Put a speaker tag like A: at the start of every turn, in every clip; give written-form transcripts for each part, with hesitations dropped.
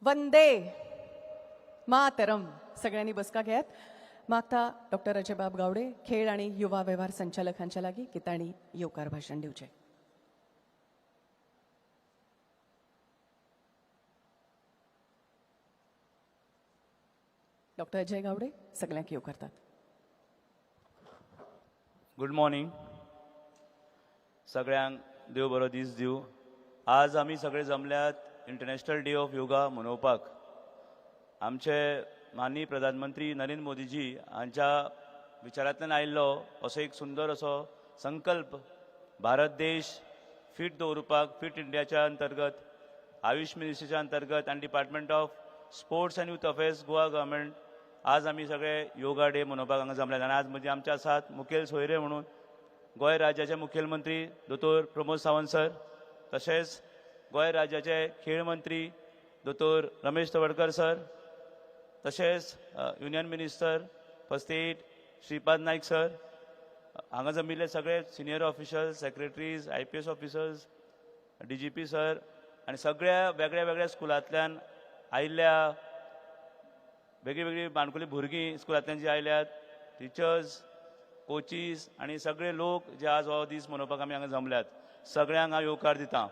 A: वंदे मातरम. सगळ्यांनी बसका घेयात. मागता डॉक्टर अजयबाब गावडे, खेळ आणि युवा व्यवहार संचालक हांच्या लागीं की तांणी येवकार भाशण दिवचें. डॉक्टर अजय गावडे सगळ्यांक येवकारतात.
B: Good morning. सगळ्यांक देव बरो दीस दिवं. आज आमी सगळे जमल्यात इंटरनॅशनल डे ऑफ योगा मनोवपाक. आमचे माननीय प्रधानमंत्री नरेंद्र मोदीजी हांच्या विचारांतल्यान आयिल्लो असो एक सुंदर असो संकल्प, भारत देश फिट दवरुपाक, फिट इंडियाच्या अंतर्गत, आयुष मिनिस्ट्रीच्या अंतर्गत आनी department of sports and youth affairs, Goa government, आज आमी सगळे योगा डे मनोवपाक हांगा जमल्यात. आनी आज म्हणजे आमचे आसात मुखेल सोयरे म्हणून गोंय राज्याचे मुखेलमंत्री दोतोर प्रमोद सावंत सर, तशेंच गोंय राज्याचे खेळ मंत्री दोतोर रमेश तवडकर सर, तशेंच union minister for state Shripad Naik sir, हांगा जमिल्ले सगळे senior officers, secretaries, IPS officers, DGP sir आनी सगळ्या वेगळ्या वेगळ्या स्कुलांतल्यान आयिल्ल्या वेगळी वेगळी माणकुली भुरगीं स्कुलांतल्यान जी आयल्यात, टिचर्स, कोचीस आनी सगळे लोक जे आज हो दीस मनोवपाक आमी हांगा जमल्यात, सगळ्यांक हांव येवकार दिता.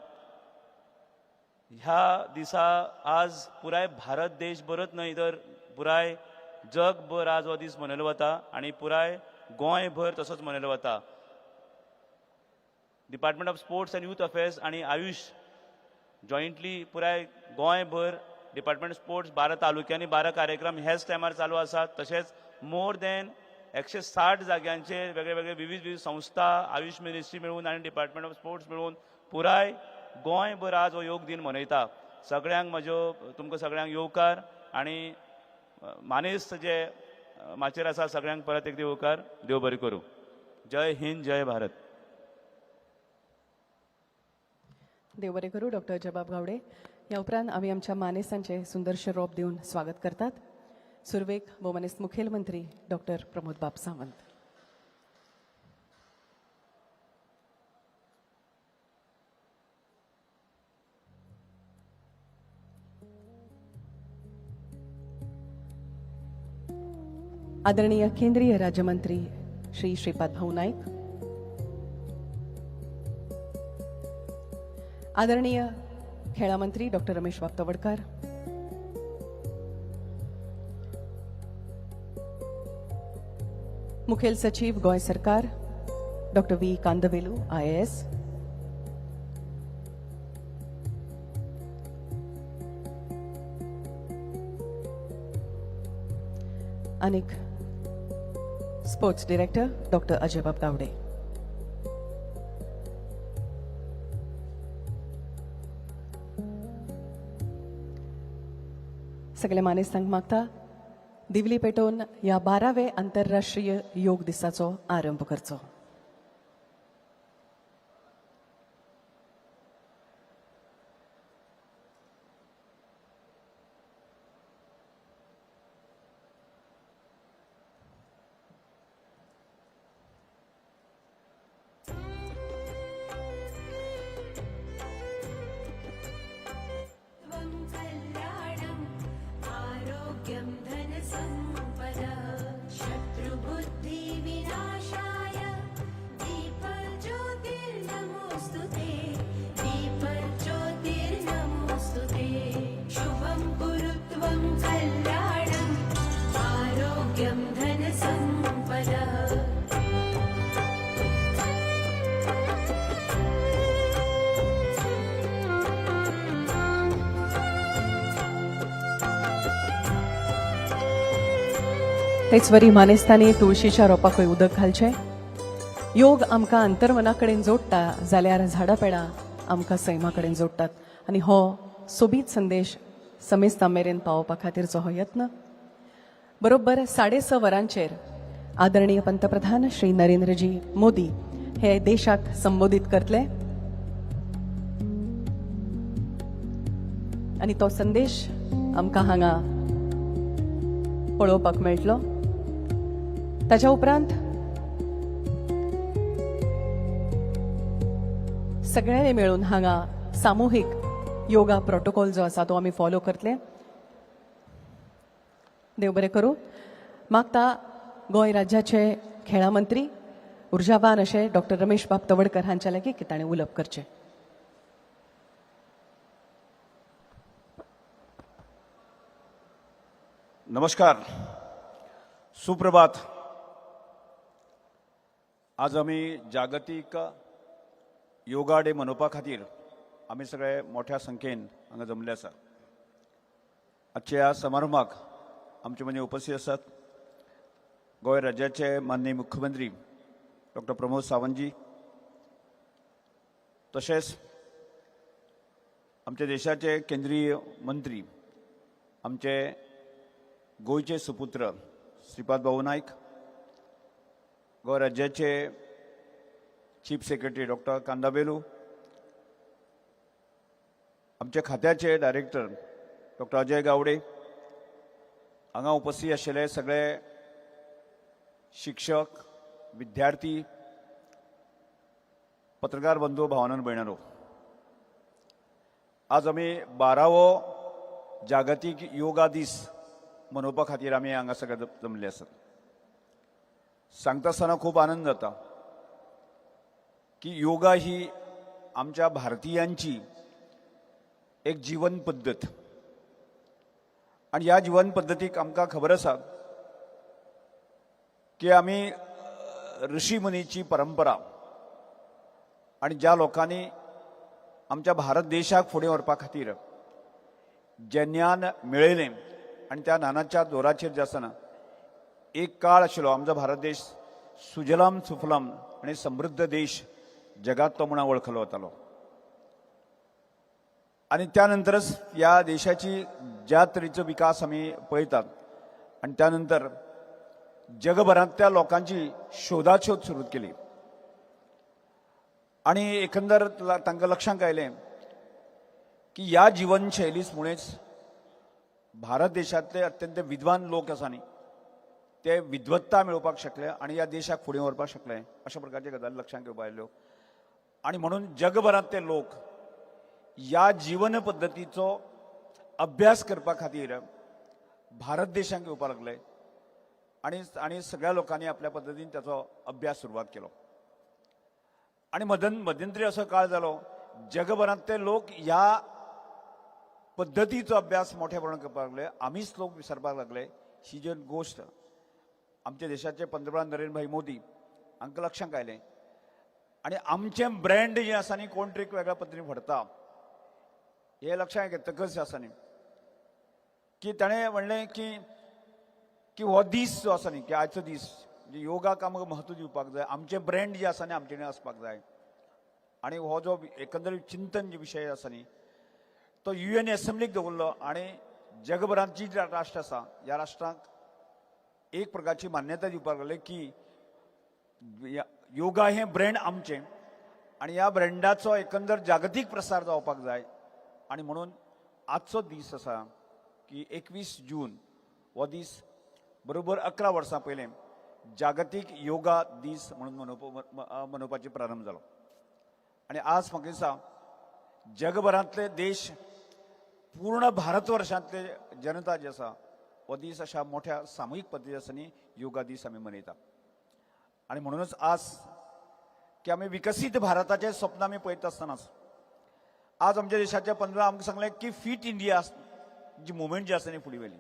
B: ह्या दिसा आज पुराय भारत देश भरच न्हय तर पुराय जगभर आज हो दीस मनयलो वता आनी पुराय गोंयभर तसोच मनयलो वता. Department of sports and youth affairs आनी आयुष जॉयंटली पुराय गोंयभर डिपार्टमेंट स्पोर्ट्स 12 तालुक्यांनी 12 कार्यक्रम ह्याच टायमार चालू आसात. तशेंच मोर दॅन 160 जाग्यांचेर वेगळे वेगळे विविध विविध संस्था, आयुष मिनिस्ट्री मेळून आनी डिपार्टमेंट ऑफ स्पोर्ट्स मेळून पुराय गोंयभर आज हो योग दीन मनयता. सगळ्यांक म्हज्यो, तुमकां सगळ्यांक येवकार आनी मानेस्त जे माचयेर आसा सगळ्यांक परत एकदां येवकार. देव बरें करूं. जय हिंद, जय भारत.
A: देव बरें करूं डॉक्टर अजयबाब गावडे. ह्या उपरांत आमी आमच्या मानेस्तांचें सुंदरशें रोप दिवन स्वागत करतात. सुरवेक भोवमानेस्त मुखेलमंत्री डॉक्टर प्रमोदबाब सावंत. आदरणीय केंद्रीय राज्यमंत्री श्री श्रीपाद भाऊ नाईक, आदरणीय खेळा मंत्री डॉक्टर रमेश बाब तवडकर, मुखेल सचिव गोंय सरकार डॉक्टर व्ही कांदवेलू IAS, आनीक sports director doctor Ajaybab Gawade. सगळे मानेस्तांक मागता दिवली पेटोवन ह्या 12वे आंतरराष्ट्रीय योग दिसाचो आरंभ करचो.
C: कल्याणम् आरोग्यं धनसम्पदः शत्रुबुद्धिविनाशाय दीपज्योतिर्नमोऽस्तु ते, दीपज्योतिर्नमोऽस्तु ते. शुभं कुरु त्वं कल्याणम् आरोग्यं धनसम्पदः.
A: तेचवरी मानेस्तांनी तुळशीच्या रोपाकूय उदक घालचें. योग आमकां अंतर्मना कडेन जोडटा जाल्यार झाडां पेडां आमकां सैमा कडेन जोडटात आनी हो सोबीत संदेश समेस्तां मेरेन पावोवपा खातीरचो हो यत्न. बरोबर 6:30 वरांचेर आदरणीय पंतप्रधान श्री नरेंद्रजी मोदी हे देशाक संबोधीत करतले आनी तो संदेश आमकां हांगा पळोवपाक मेळटलो. ताच्या उपरांत सगळ्यांनी मेळून हांगा सामुहीक योगा प्रोटोकॉल जो आसा तो आमी फॉलो करतले. देव बरें करूं. मागता गोंय राज्याचे खेळां मंत्री उर्जावान अशे डॉक्टर रमेश बाब तवडकर हांच्या लागीं की ताणें उलोवप करचें.
D: नमस्कार, सुप्रभात. आज आमी जागतीक योगा डे मनोवपा खातीर आमी सगळे मोठ्या संख्येन हांगा जमले आसा. आजच्या ह्या समारंभाक आमचे मदीं उपस्थित आसात गोंय राज्याचे माननीय मुख्यमंत्री डॉक्टर प्रमोद सावंतजी, तशेंच आमच्या देशाचे केंद्रीय मंत्री, आमचे गोंयचे सुपुत्र श्रीपाद भाऊ नायक, गोंय राज्याचे चीफ सेक्रेटरी डॉक्टर कांदाबेलू, आमच्या खात्याचे डायरेक्टर डॉक्टर अजय गावडे, हांगा उपस्थित आशिल्ले सगळे शिक्षक, विद्यार्थी, पत्रकार बंधू, भावांनो, भयणांनो, आज आमी 12वो जागतीक योगा दीस मनोवपा खातीर आमी हांगा सगळे जमले आसात. सांगता आसतना खूब आनंद जाता की योगा ही आमच्या भारतीयांची एक जीवन पद्दत आनी ह्या जीवन पद्दतीक आमकां खबर आसा की आमी ऋषी मुनीची परंपरा आनी ज्या लोकांनी आमच्या भारत देशाक फुडें व्हरपा खातीर जें ज्ञान मेळयलें आनी त्या ज्ञानाच्या जोराचेर जे आसतना एक काळ आशिल्लो आमचो भारत देश सुजलाम सुफलाम आनी समृद्ध देश जगात तो म्हणून वळखलो वतालो. आनी त्या नंतरच ह्या देशाची ज्या तरेचो विकास आमी पळयतात आनी त्या नंतर जगभरांतल्या लोकांची शोधाशोध सुरू केली आनी एकंदर तांकां लक्षांत आयलें की ह्या जिवनशैलीच मुळेच भारत देशांतले अत्यंत विद्वान लोक आसा न्ही, ते विद्वत्ता मेळोवपाक शकले आनी ह्या देशाक फुडें व्हरपाक शकले, अशा प्रकारचे गजाली लक्षांत घेवपाक आयल्यो. आनी म्हणून जगभरांतले लोक ह्या जीवन पद्दतीचो अभ्यास करपा खातीर भारत देशांत येवपाक लागले आनी आनी सगळ्या लोकांनी आपल्या पद्दतीन त्याचो अभ्यास सुरवात केलो. आनी मध्यंतरी असो काळ जालो जगभरांतले लोक ह्या पद्दतीचो अभ्यास मोठ्या प्रमाणात करपाक लागले, आमीच लोक विसरपाक लागले. ही जी गोश्ट आमच्या देशाचे पंतप्रधान नरेंद्रभाई मोदी हांकां लक्षांत आयलें आनी आमचें ब्रँड जें आसा न्ही कोण तरी वेगळ्या पद्दतीन व्हरता हें लक्षांत घेतकच जें आसा न्ही की ताणें म्हणलें की की हो दीस जो आसा न्ही की आयचो दीस म्हणजे योगाक आमकां म्हत्व दिवपाक जाय, आमचें ब्रँड जें आसा न्ही आमचे कडेन आसपाक जाय. आनी हो जो एकंदरीत चिंतन जे विशय आसा न्ही तो युएन एसेंब्लीक दवरलो आनी जगभरांत जी राष्ट्र आसा ह्या राष्ट्रांक एक प्रकारची मान्यता दिवपाक लागले की योगा हें ब्रँड आमचें आनी ह्या ब्रँडाचो एकंदर जागतीक प्रसार जावपाक जाय. आनी म्हणून आजचो दीस आसा की 21 जून हो दीस बरोबर 11 वर्सां पयलें जागतीक योगा दीस म्हणून मनोवपाची प्रारंभ जालो. आनी आज म्हाका दिसता जगभरांतले देश, पूर्ण भारतवर्षांतले जनता जी आसा हो दीस अशा मोठ्या सामुहीक पद्दती आसा न्ही योगा दीस आमी मनयता. आनी म्हणूनच आज की आमी विकसीत भारताचें स्वप्न आमी पळयता आसतनाच आज आमच्या देशाच्या पंतप्रधान आमकां सांगलें की फिट इंडिया जी मुवमेंट जी आसा न्ही फुडें व्हेली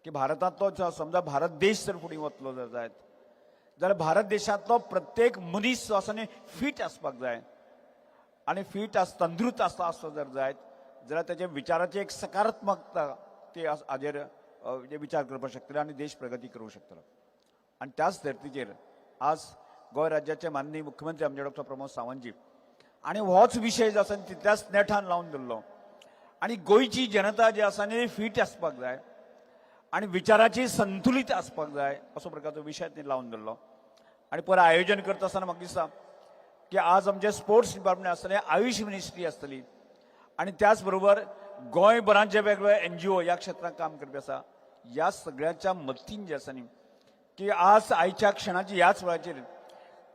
D: की भारतांतलो जो समजा भारत देश जर फुडें वतलो जर जायत जाल्यार भारत देशांतलो प्रत्येक मनीस जो आसा न्ही फिट आसपाक जाय आनी फिट आस तंदुरुस्त आसता आसलो जर जायत जाल्यार तेच्या विचाराची एक सकारात्मकता ते हाजेर विचार करपाक शकतले आनी देश प्रगती करूंक शकतलो. आनी त्याच धर्तीचेर आज गोंय राज्याचे माननीय मुख्यमंत्री आमचे डॉक्टर प्रमोद सावंतजी आनी होच विशय जो आसा तितल्याच नेटान लावन धरलो आनी गोंयची जनता जी आसा न्ही फिट आसपाक जाय आनी विचाराची संतुलीत आसपाक जाय असो प्रकारचो विशय तेणी लावन धरलो. आनी परत आयोजन करता आसतना म्हाका दिसता की आज आमचें स्पोर्ट्स डिपार्टमेंट आसतलें, आयुश मिनिस्ट्री आसतली आनी त्याच बरोबर गोंयभरांत जे वेगवेगळे एनजीओ ह्या क्षेत्रांत काम करपी आसा ह्या सगळ्यांच्या मदतीन जें आसा न्ही की आज आयच्या क्षणाची ह्याच वेळाचेर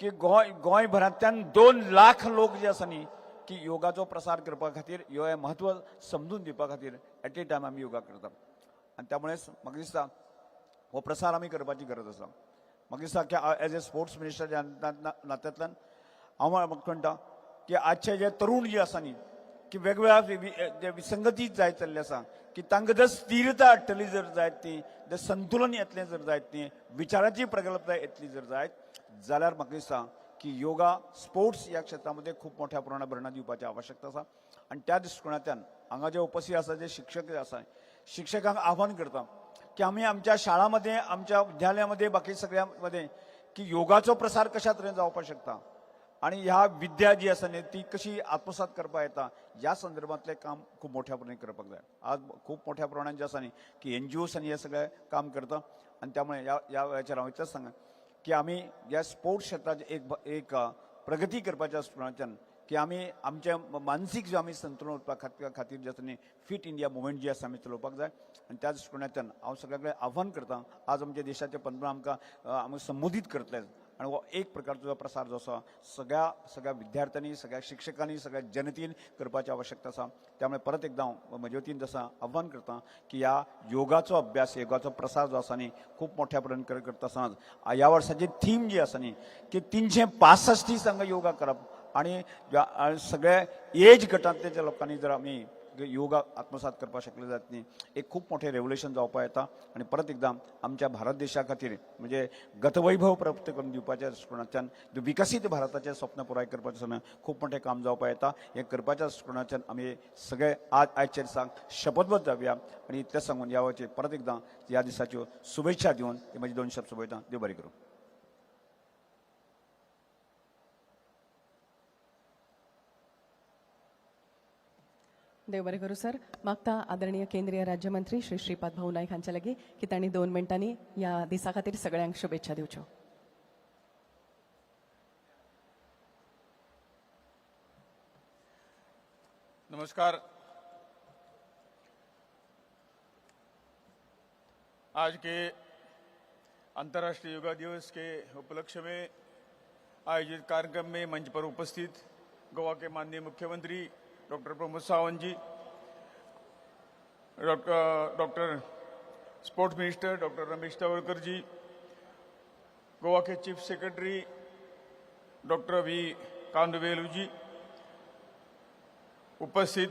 D: की गोंयभरांतल्यान 2 लाख लोक जे आसा न्ही की योगाचो प्रसार करपा खातीर, योगा म्हत्व समजून दिवपा खातीर एट ए टायम आमी योगा करता. आनी त्यामुळेच म्हाका दिसता हो प्रसार आमी करपाची गरज आसा. म्हाका दिसता की एज ए स्पोर्ट्स मिनिस्टर नात्यांतल्यान हांव म्हाका म्हणटा की आजचे जे तरुण जे आसा न्ही की वेगवेगळ्या जे विसंगती जायत चल्ले आसा की तांकां जर स्थिरता हाडटली जर जायत ती, जर संतुलन येतलें जर जायत न्ही, विचाराची प्रगल्भता येतली जर जायत जाल्यार म्हाका दिसता की योगा स्पोर्ट्स ह्या क्षेत्रामध्ये खूप मोठ्या प्रमाणात भरणा दिवपाची आवश्यकता आसा. आनी त्या दृश्टिकोनांतल्यान हांगा जे उपस्थित आसा जे शिक्षक जे आसा, शिक्षकांक आव्हान करता की आमी आमच्या शाळांमध्ये, आमच्या विद्यालयामध्ये, बाकी सगळ्यांमध्ये की योगाचो प्रसार कशा तरेन जावपाक शकता आणि ह्या विद्या जी आसा न्ही ती कशी आत्मसात करपाक येता ह्या संदर्भांतलें काम खूब मोठ्या प्रमाणात करपाक जाय. आज खूब मोठ्या प्रमाणात जे आसा न्ही की एनजीओस आनी हे सगळें काम करता आनी त्यामुळे ह्या ह्या वेळाचेर हांव इतलेंच सांगा की आमी ह्या स्पोर्ट्स क्षेत्राचेर एक एक प्रगती करपाच्या दृश्टिकोनांतल्यान की आमी आमच्या मानसीक जो आमी संतुलन उरपा खातीर जे आसा न्ही फिट इंडिया मुवमेंट जी आसा आमी चलोवपाक जाय. आनी त्या दृश्टिकोनांतल्यान हांव सगळ्या कडेन आव्हान करता, आज आमच्या देशाचे पंतप्रधान आमकां आमकां संबोधीत करतले आनी हो एक प्रकारचो जो प्रसार जो आसा सगळ्या सगळ्या विद्यार्थ्यांनी, सगळ्या शिक्षकांनी, सगळ्या जनतेन करपाची आवश्यकता आसा. त्यामुळे परत एकदा हांव म्हजे वतीन जसो आव्हान करता की ह्या योगाचो अभ्यास, योगाचो प्रसार जो आसा न्ही खूब मोठ्या प्रमाणात करता आसतना ह्या वर्साची थीम जी आसा न्ही की 365 दीस हांगा योगा करप आनी सगळ्या एज गटांतल्या ज्या लोकांनी जर आमी योगा आत्मसात करपाक शकले जात न्ही, एक खूब मोठें रेवोल्युशन जावपाक येता. आनी परत एकदां आमच्या भारत देशा खातीर म्हणजे गतवैभव प्राप्त करून दिवपाच्या दृश्टिकोनांतल्यान विकसीत भारताचें स्वप्न पुराय करपाचें आसतना खूब मोठें काम जावपाक येता. हें करपाच्या दृश्टिकोनांतल्यान आमी सगळे आज आयच्या दिसाक शपथबद्ध जावया आनी इतलें सांगून ह्या वेळाचेर परत एकदां ह्या दिसाच्यो शुभेच्छा दिवन हे म्हजे दोन शब्द सोंपयता. देव बरें करूं.
A: देव बरें करूं सर. मागता आदरणीय केंद्रीय राज्यमंत्री श्री श्रीपाद भाऊ नाईक हांच्या लागीं की तांणी 2 मिनटांनी ह्या दिसा खातीर सगळ्यांक शुभेच्छा दिवच्यो.
E: नमस्कार. आज के अंतर्राष्ट्रीय योगा दिवस के उपलक्ष्य में आयोजित कार्यक्रम में मंच पर उपस्थित गोवा के माननीय मुख्यमंत्री doctor Pramod Sawant ji, doctor sports minister doctor Ramesh Tawadkar ji, Goa के chief secretary doctor V Kandavelu ji, उपस्थित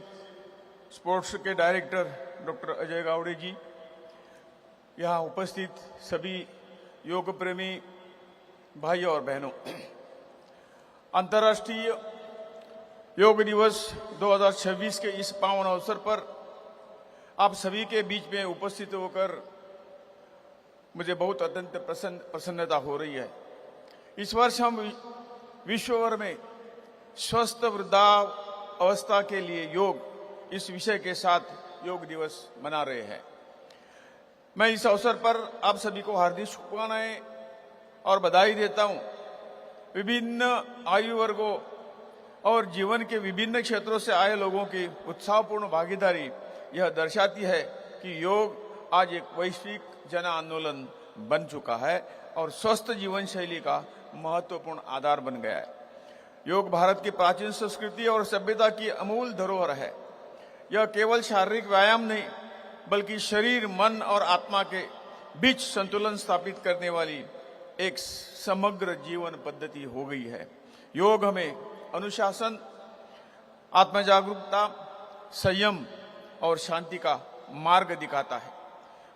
E: स्पोर्ट्स के डायरेक्टर डॉक्टर अजय गावड़े जी, यहाँ उपस्थित सभी योग प्रेमी भाई और बहनों, अंतर्राष्ट्रीय योग दिवस 2026 के इस पावन अवसर पर आप सभी के बीच में उपस्थित होकर मुझे बहुत अत्यंत प्रसन्नता हो रही है। इस वर्ष हम विश्वभर में स्वस्थ वृद्धावस्था के लिए योग इस विषय के साथ योग दिवस मना रहे हैं। मैं इस अवसर पर आप सभी को हार्दिक शुभकामनाएं और बधाई देता हूं। विभिन्न आयु वर्गों और जीवन के विभिन्न क्षेत्रों से आए लोगों की उत्साहपूर्ण भागीदारी यह दर्शाती है कि योग आज एक वैश्विक जन आंदोलन बन चुका है और स्वस्थ जीवन शैली का महत्वपूर्ण आधार बन गया है। योग भारत की प्राचीन संस्कृति और सभ्यता की अमूल धरोहर है। यह केवल शारीरिक व्यायाम नहीं, बल्कि शरीर, मन और आत्मा के बीच संतुलन स्थापित करने वाली एक समग्र जीवन पद्धति हो गई है। योग हमें अनुशासन, आत्मजागरूकता, संयम और शांति का मार्ग दिखाता है।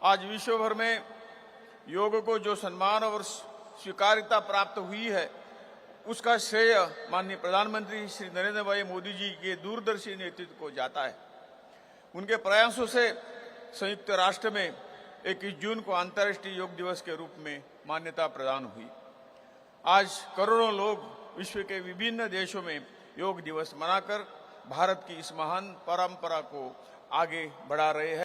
E: आज विश्व भर में योग को जो सम्मान और स्वीकार्यता प्राप्त हुई है, उसका श्रेय माननीय प्रधानमंत्री श्री नरेंद्र भाई मोदी जी के दूरदर्शी नेतृत्व को जाता है। उनके प्रयासों से संयुक्त राष्ट्र में 21 जून को अंतर्राष्ट्रीय योग दिवस के रूप में मान्यता प्रदान हुई। आज करोड़ों लोग विश्व के विभिन्न देशों में योग दिवस मनाकर भारत की इस महान परंपरा को आगे बढ़ा रहे हैं।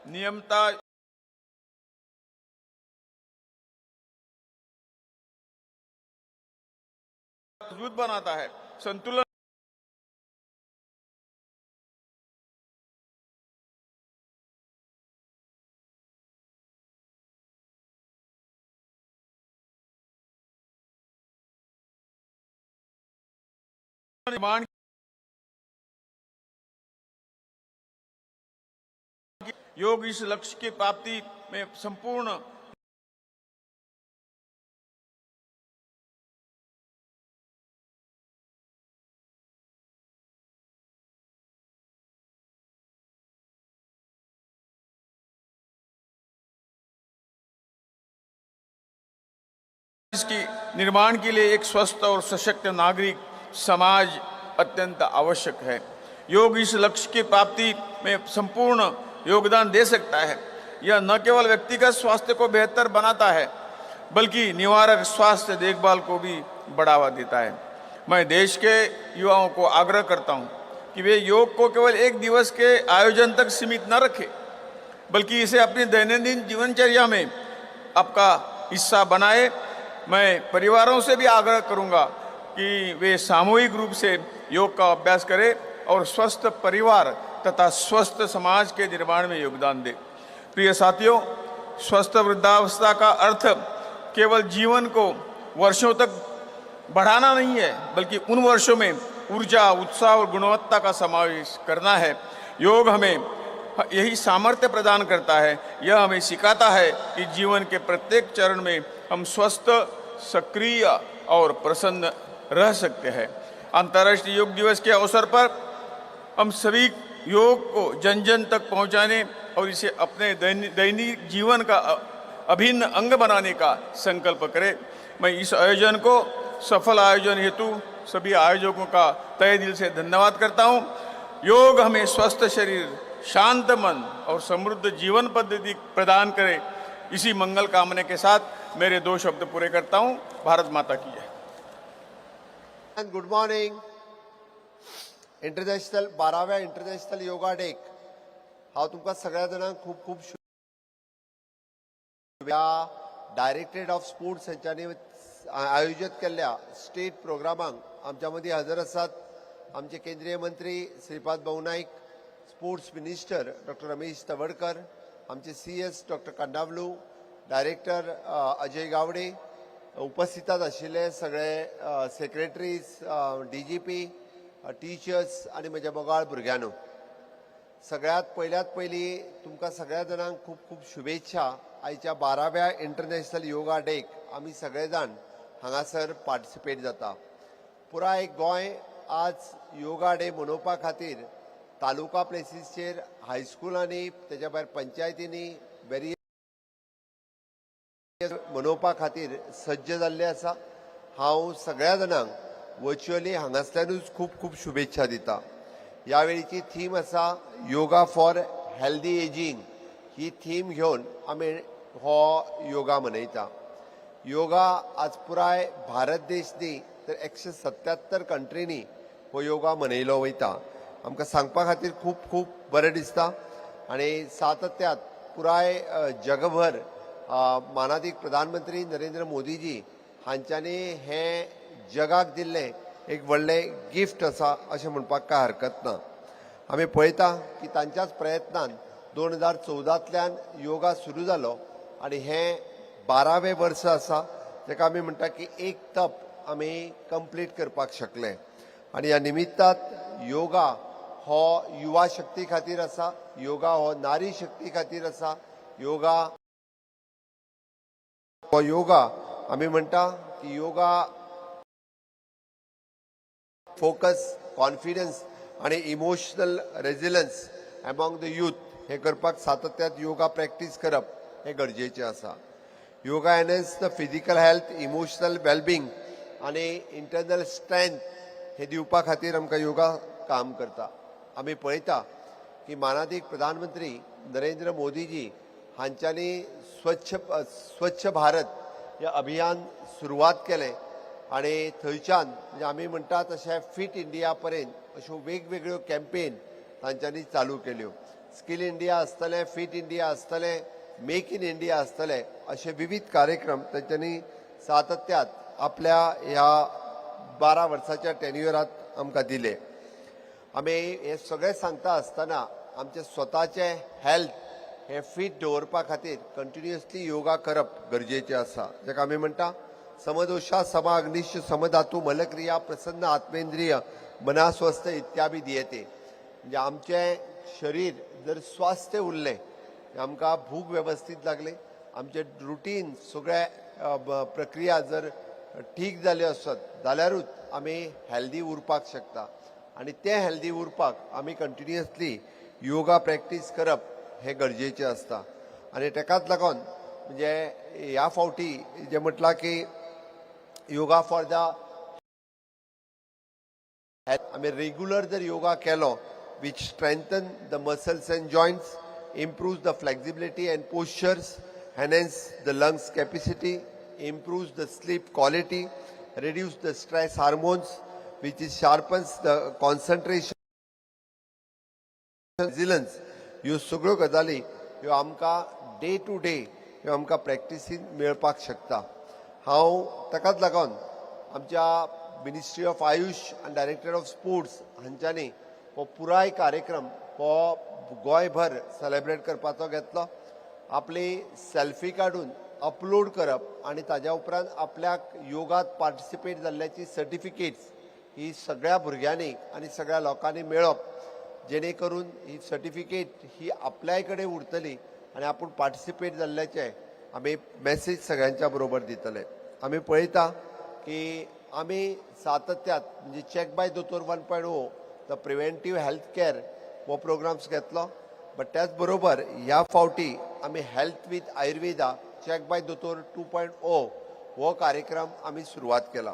E: नियमता मजबूत बनाता है। संतुलन निर्माण योग इस लक्ष्य की प्राप्ति में संपूर्ण इसकी निर्माण के लिए एक स्वस्थ और सशक्त नागरिक समाज अत्यंत आवश्यक है। योग इस लक्ष्य की प्राप्ति में संपूर्ण योगदान दे सकता है। यह न केवल व्यक्तिगत स्वास्थ्य को बेहतर बनाता है, बल्कि निवारक स्वास्थ्य देखभाल को भी बढ़ावा देता है। मैं देश के युवाओं को आग्रह करता हूं कि वे योग को केवल एक दिवस के आयोजन तक सीमित न रखें, बल्कि इसे अपनी दैनंदिन जीवनचर्या में आपका हिस्सा बनाए। मैं परिवारों से भी आग्रह करूंगा कि वे सामूहिक रूप से योग का अभ्यास करें और स्वस्थ परिवार तथा स्वस्थ समाज के निर्माण में योगदान दें। प्रिय साथियों, स्वस्थ वृद्धावस्था का अर्थ केवल जीवन को वर्षों तक बढ़ाना नहीं है, बल्कि उन वर्षों में ऊर्जा, उत्साह और गुणवत्ता का समावेश करना है। योग हमें यही सामर्थ्य प्रदान करता है। यह हमें सिखाता है कि जीवन के प्रत्येक चरण में हम स्वस्थ, सक्रिय और प्रसन्न रह सकते हैं। अंतर्राष्ट्रीय योग दिवस के अवसर पर हम सभी योग को जन जन तक पहुंचाने और इसे अपने दैनिक जीवन का अभिन्न अंग बनाने का संकल्प करें। मैं इस आयोजन को सफल आयोजन हेतु सभी आयोजकों का तहे दिल से धन्यवाद करता हूं। योग हमें स्वस्थ शरीर, शांत मन और समृद्ध जीवन पद्धति प्रदान करे, इसी मंगल कामना के साथ मेरे दो शब्द पूरे करता हूं। भारत माता की जय।
F: And good morning. International 12व्या इंटरनॅशनल योगा डेक हांव तुमकां सगळ्या जाणांक खूब खूब ह्या डायरेक्टरेट ऑफ स्पोर्ट्स हेंच्यांनी आयोजीत केल्ल्या स्टेट प्रोग्रामांक आमच्या मदीं हजर आसात आमचे केंद्रीय मंत्री श्रीपाद भाऊ Naik, sports minister doctor Ramesh Tawadkar, आमचे CS doctor Kandavlu, director Ajay Gawade, उपस्थितात आशिल्ले सगळे सेक्रेटरीज, डीजीपी, टिचर्स आनी म्हज्या मोगाळ भुरग्यांनो, सगळ्यात पयल्यात पयली तुमकां सगळ्या जाणांक खूब खूब शुभेच्छा। आयच्या 12व्या इंटरनॅशनल योगा डेक आमी सगळे जाण हांगासर पार्टिसिपेट जाता। पुराय गोंय आज योगा डे मनोवपा खातीर तालुका प्लेसीसचेर, हायस्कुलांनी, तेच्या भायर पंचायतींनी वेरी मनोवपा खातीर सज्ज जाल्ले आसा। हांव सगळ्या जाणांक वर्च्युअली हांगासल्यानूच खूब खूब शुभेच्छा दिता। ह्या वेळीची थीम आसा yoga for healthy ageing. He theme घेवन आमी हो योगा मनयता। योगा आज पुराय भारत देश न्ही तर 177 कंट्रींनी हो योगा मनयलो वयता। आमकां सांगपा खातीर खूब खूब बरें दिसता आनी सातत्यात पुराय जगभर मानादीक प्रधानमंत्री नरेंद्र मोदीजी हांच्यांनी हें जगाक दिल्लें एक व्हडलें गिफ्ट आसा अशें म्हणपाक कांय हरकत ना। आमी पळयता की तांच्याच प्रयत्नान 2014तल्यान योगा सुरू जालो आनी हें 12वें वर्स आसा, ताका आमी म्हणटा की एक तप आमी कंप्लीट करपाक शकले। आनी ह्या निमित्तात योगा हो युवा शक्ती खातीर आसा, योगा हो नारी शक्ती खातीर आसा, योगा हो योगा आमी म्हणटा की योगा फोकस, कॉन्फिडन्स आनी emotional resilience among the youth हे करपाक सातत्यात योगा प्रॅक्टीस करप हें गरजेचें आसा। Yoga enhance the physical health, emotional wellbeing आनी इंटरनल स्ट्रेंथ हे दिवपा खातीर आमकां योगा काम करता। आमी पळयता की मानादीक प्रधानमंत्री नरेंद्र मोदीजी हांच्यांनी स्वच्छ स्वच्छ भारत हे अभियान सुरवात केलें आनी थंयच्यान म्हणजे आमी म्हणटा तशें फिट इंडिया पर्यंत अश्यो वेगवेगळ्यो कॅम्पेन तांच्यांनी चालू केल्यो। स्कील इंडिया आसतलें, फिट इंडिया आसतलें, मेक इन इंडिया आसतलें, अशे विविध कार्यक्रम तांच्यांनी सातत्यात आपल्या ह्या 12 वर्साच्या टेन्युअरात आमकां दिले. आमी हे सगळें सांगता आसतना आमचे स्वताचे हेल्थ हे फीट दवरपा खातीर कंटिन्युअसली योगा करप गरजेचें आसा, जाका आमी म्हणटा समदोषा समाग्निश्च समधातू मलक्रिया प्रसन्न आत्मेंद्रिय मनास्वस्थ इत्याभिधीयते. म्हणजे आमचें शरीर जर स्वास्थ्य उरलें, आमकां भूक वेवस्थीत लागली, आमचें रुटीन सगळे प्रक्रिया जर ठीक जाल्यो आसत जाल्यारूच आमी हेल्दी उरपाक शकता आनी तें हेल्दी उरपाक आमी कंटिन्युअसली योगा प्रॅक्टीस करप हें गरजेचें आसता. आनी तेकाच लागून म्हणजे ह्या फावटी जें म्हटलां की योगा फॉर the आमी रेगुलर जर योगा केलो, which strengthen the muscles and joints, improves the flexibility and postures, enhance the lungs capacity, improves the sleep quality, reduce the stress hormones, which is sharpens the concentration, resilience. ह्यो सगळ्यो गजाली ह्यो आमकां day two day ह्यो आमकां प्रॅक्टिसीन मेळपाक शकता. हांव ताकाच लागून आमच्या मिनिस्ट्री ऑफ आयुश आनी डायरेक्टर ऑफ स्पोर्ट्स हांच्यांनी हो पुराय कार्यक्रम हो गोंयभर सेलेब्रेट करपाचो घेतलो. आपली सेल्फी काडून अपलोड करप आनी ताज्या उपरांत आपल्याक योगात पार्टिसिपेट जाल्ल्याची सर्टिफिकेट्स ही सगळ्या भुरग्यांनी आनी सगळ्या लोकांनी मेळप, जेणे करून ही सर्टिफिकेट ही आपल्याय कडेन उरतली आनी आपूण पार्टिसिपेट जाल्ल्याचें आमी मॅसेज सगळ्यांच्या बरोबर दितले. आमी पळयता की आमी सातत्यात म्हणजे चॅक बाय दोतोर 1.0, the preventive health care हो प्रोग्राम्स घेतलो, बट त्याच बरोबर ह्या फावटी आमी health with Ayurveda check by दोतोर 2.0 हो कार्यक्रम आमी सुरवात केला.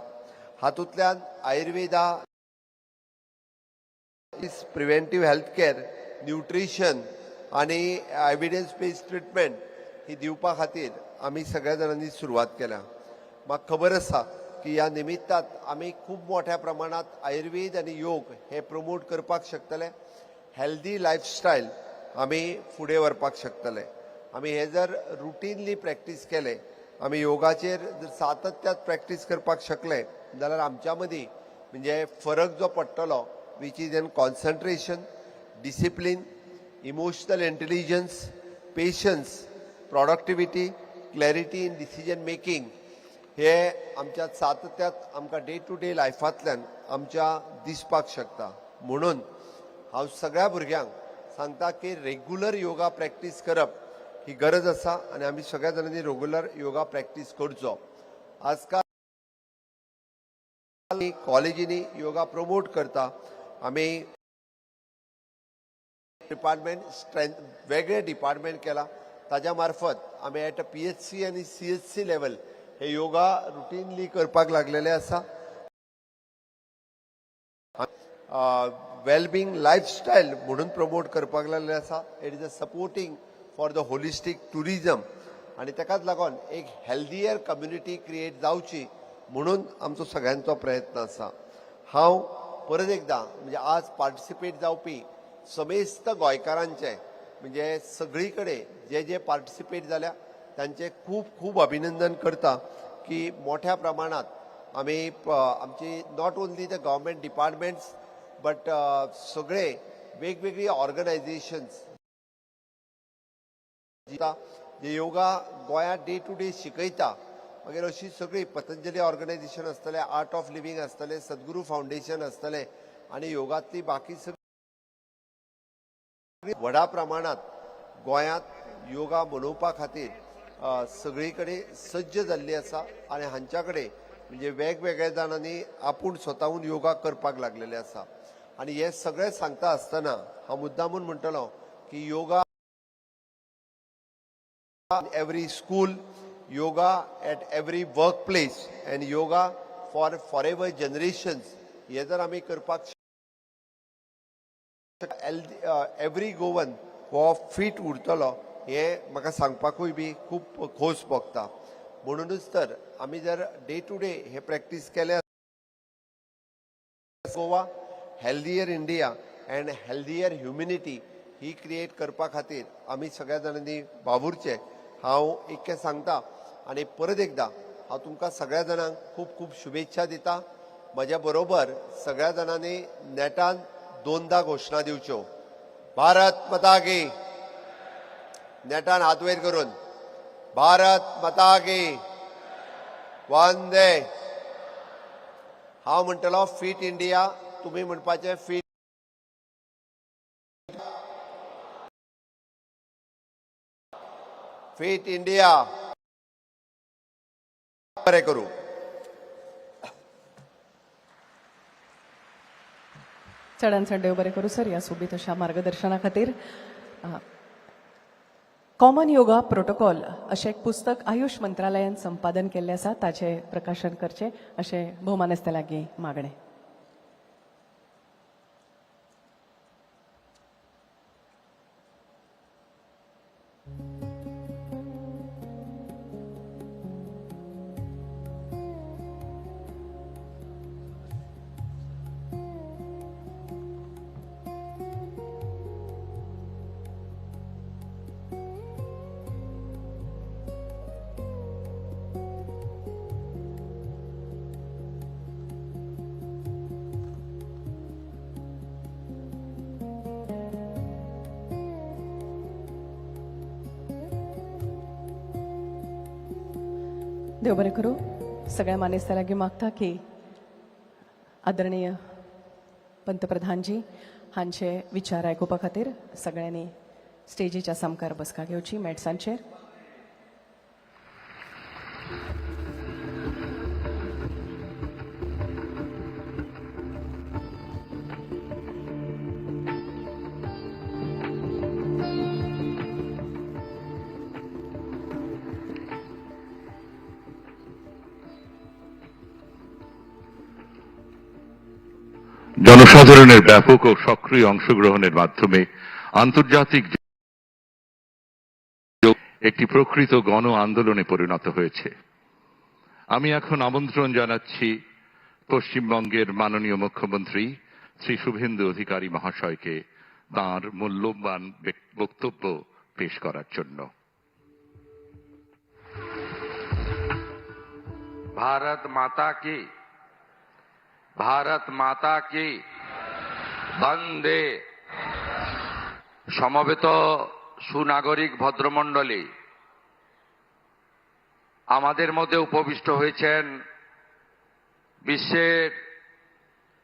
F: हातूंतल्यान Ayurveda is preventive health care, nutrition आनी एविडन्स बेस्ड ट्रिटमेंट ही दिवपा खातीर आमी सगळ्या जाणांनी सुरवात केल्या. म्हाका खबर आसा की ह्या निमित्तात आमी खूब मोठ्या प्रमाणात आयुर्वेद आनी योग हे प्रमोट करपाक शकतले, हेल्दी लायफस्टायल आमी फुडें व्हरपाक शकतले. आमी हे जर रुटीनली प्रॅक्टीस केले, आमी योगाचेर जर सातत्यात प्रॅक्टीस करपाक शकले जाल्यार आमच्या मदीं म्हणजे फरक जो पडटलो, which is in concentration, discipline, emotional intelligence, patience, productivity, clarity in decision making, हे आमच्या सातत्यात आमकां डे टू डे लायफांतल्यान आमच्या दिसपाक शकता. म्हणून हांव सगळ्या भुरग्यांक सांगता की रेगुलर योगा प्रॅक्टीस करप ही गरज आसा आनी आमी सगळ्या जाणांनी रेगुलर योगा प्रॅक्टीस करचो. आजकाल कॉलेजींनी योगा प्रमोट करता. आमी डिपार्टमेंट स्ट्रेंथ वेगळे डिपार्टमेंट केला, ताज्या मार्फत आमी एट पीएचसी आनी सीएचसी लेवल हे योगा रुटीनली करपाक लागलेले आसा. वेलबिंग लायफस्टायल म्हणून प्रमोट करपाक लागलेले आसा. It is a supporting for the holistic tourism आनी ताकाच लागून एक हेल्दियर कम्युनिटी क्रिएट जावची म्हणून आमचो सगळ्यांचो प्रयत्न आसा. हांव परत एकदां म्हणजे आज पार्टिसिपेट जावपी समेस्त गोंयकारांचे, म्हणजे सगळी कडेन जे जे पार्टिसिपेट जाल्या तांचे खूब खूब अभिनंदन करता की मोठ्या प्रमाणात आमी आमची not only the government departments but सगळे वेगवेगळी ऑर्गनायझेशन्स जे योगा गोंयांत डे टू डे शिकयता, मागीर अशी सगळी पतंजली ऑर्गनायझेशन आसतलें, आर्ट ऑफ लिव्हींग आसतलें, सद्गुरू फावंडेशन आसतलें आनी योगांतली बाकी सगळी व्हडा प्रमाणात गोंयांत योगा मनोवपा खातीर सगळी कडेन सज्ज जाल्ली आसा आनी हांच्या कडेन म्हणजे वेगवेगळ्या जाणांनी आपूण स्वताहून योगा करपाक लागलेले आसा. आनी हे सगळें सांगता आसतना हांव मुद्दामून म्हणटलो की yoga every school, yoga at every workplace and yoga for forever generations हे जर आमी करपाक एवरी गोवन हो फीट उरतलो हें म्हाका सांगपाकूय बी खूब खोस भोगता. म्हणुनूच तर आमी जर डे टू डे हे प्रॅक्टीस केले, Goa, healthier India and healthier humanity he create करपा खातीर आमी सगळ्या जाणांनी वावुरचें हांव इतकें सांगता. आनी परत एकदां हांव तुमकां सगळ्या जाणांक खूब खूब शुभेच्छा दिता. म्हज्या बरोबर सगळ्या जाणांनी नेटान दोनदा घोशणा दिवच्यो. भारत माता की. नेटान हात वयर करून भारत माता की. वंदे. हांव म्हणटलो फिट इंडिया, तुमी म्हणपाचें फिट फिट इंडिया. बरें करूं.
A: चडान चड देव बरें करूं सर ह्या सोबीत अशा मार्गदर्शना खातीर. कॉमन योगा प्रोटोकॉल अशें एक पुस्तक आयुष मंत्रालयान संपादन केल्लें आसा, ताचें प्रकाशन करचें अशें भोवमानेस्ता लागीं मागणें. देव बरें करूं. सगळ्या मानेस्ता लागीं मागता की आदरणीय पंतप्रधानजी हांचे विचार आयकुपा खातीर सगळ्यांनी स्टेजीच्या सामकार बसका घेवची मॅट्सांचेर.
G: জনসাধারণের ব্যাপক ও সক্রিয় অংশগ্রহণের মাধ্যমে আন্তর্জাতিক একটি প্রকৃত গণ আন্দোলনে পরিণত হয়েছে। আমি এখন আমন্ত্রণ জানাচ্ছি পশ্চিমবঙ্গের মাননীয় মুখ্যমন্ত্রী শ্রী শুভেন্দু অধিকারী মহাশয়কে তাঁর মূল্যবান বক্তব্য পেশ করার জন্য।
H: भारत माता की, भारत माता की বন্দে। সমবেত সুনাগরিক ভদ্রমণ্ডলী, আমাদের মধ্যে উপবিষ্ট হয়েছেন বিশ্বের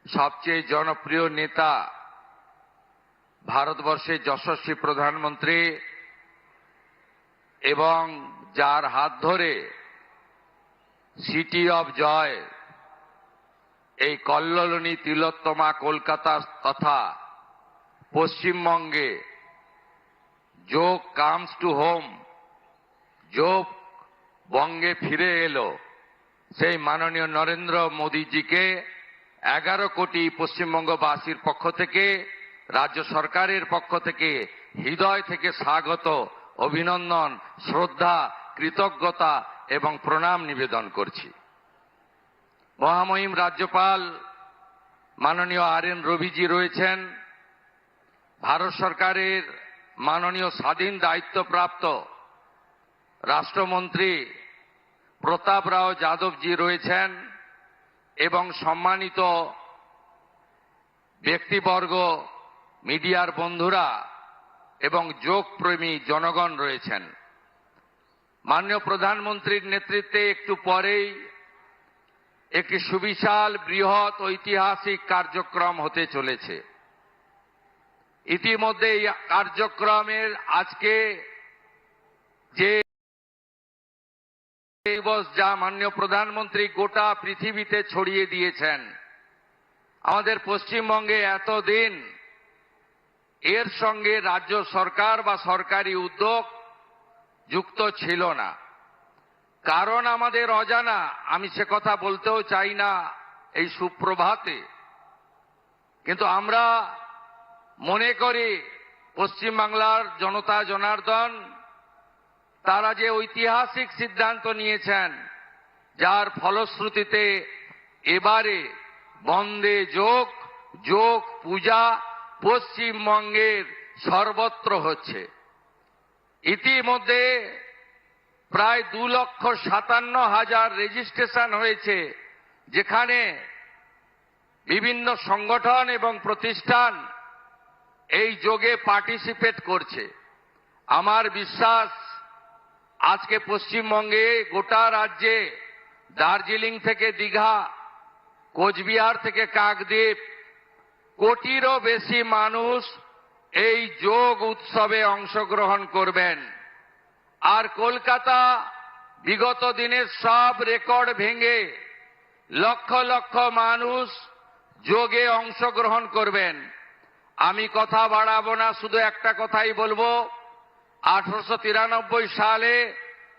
H: সবচেয়ে জনপ্রিয় নেতা, ভারতবর্ষের যশস্বী প্রধানমন্ত্রী এবং যার হাত ধরে সিটি অফ জয় এই কল্লোলিনী তিলোত্তমা কলকাতা তথা পশ্চিমবঙ্গে যোগ কামস টু হোম, যোগ বঙ্গে ফিরে এলো, সেই মাননীয় নরেন্দ্র মোদীজিকে 11 কোটি পশ্চিমবঙ্গবাসীর পক্ষ থেকে, রাজ্য সরকারের পক্ষ থেকে হৃদয় থেকে স্বাগত, অভিনন্দন, শ্রদ্ধা, কৃতজ্ঞতা এবং প্রণাম নিবেদন করছি। মহামহিম রাজ্যপাল মাননীয় আর এন রবিজি রয়েছেন, ভারত সরকারের মাননীয় স্বাধীন দায়িত্বপ্রাপ্ত রাষ্ট্রমন্ত্রী প্রতাপ রাও যাদবজি রয়েছেন এবং সম্মানিত ব্যক্তিবর্গ, মিডিয়ার বন্ধুরা এবং যোগপ্রেমী জনগণ রয়েছেন। মাননীয় প্রধানমন্ত্রীর নেতৃত্বে একটু পরেই একটি সুবিশাল বৃহৎ ঐতিহাসিক কার্যক্রম হতে চলেছে। ইতিমধ্যে এই কার্যক্রমের আজকে যে দিবস যা মাননীয় প্রধানমন্ত্রী গোটা পৃথিবীতে ছড়িয়ে দিয়েছেন, আমাদের পশ্চিমবঙ্গে এতদিন এর সঙ্গে রাজ্য সরকার বা সরকারি উদ্যোগ যুক্ত ছিল না, কারণ আমাদের অজানা, আমি সে কথা বলতেও চাই না এই সুপ্রভাতে, কিন্তু আমরা মনে করি পশ্চিমবাংলার জনতা জনার্দন তারা যে ঐতিহাসিক সিদ্ধান্ত নিয়েছেন, যার ফলশ্রুতিতে এবারে বন্দে যোগ, যোগ পূজা পশ্চিমবঙ্গের সর্বত্র হচ্ছে। ইতিমধ্যে প্রায় 2,57,000 রেজিস্ট্রেশন হয়েছে, যেখানে বিভিন্ন সংগঠন এবং প্রতিষ্ঠান এই যোগে পার্টিসিপেট করছে। আমার বিশ্বাস আজকে পশ্চিমবঙ্গে গোটা রাজ্যে দার্জিলিং থেকে দীঘা, কোচবিহার থেকে কাকদ্বীপ, কোটিরও বেশি মানুষ এই যোগ উৎসবে অংশগ্রহণ করবেন। আর কলকাতা বিগত দিনের সব রেকর্ড ভেঙে লক্ষ লক্ষ মানুষ যোগে অংশগ্রহণ করবেন। আমি কথা বাড়াবো না, শুধু একটা কথাই বলবো। 1893 সালে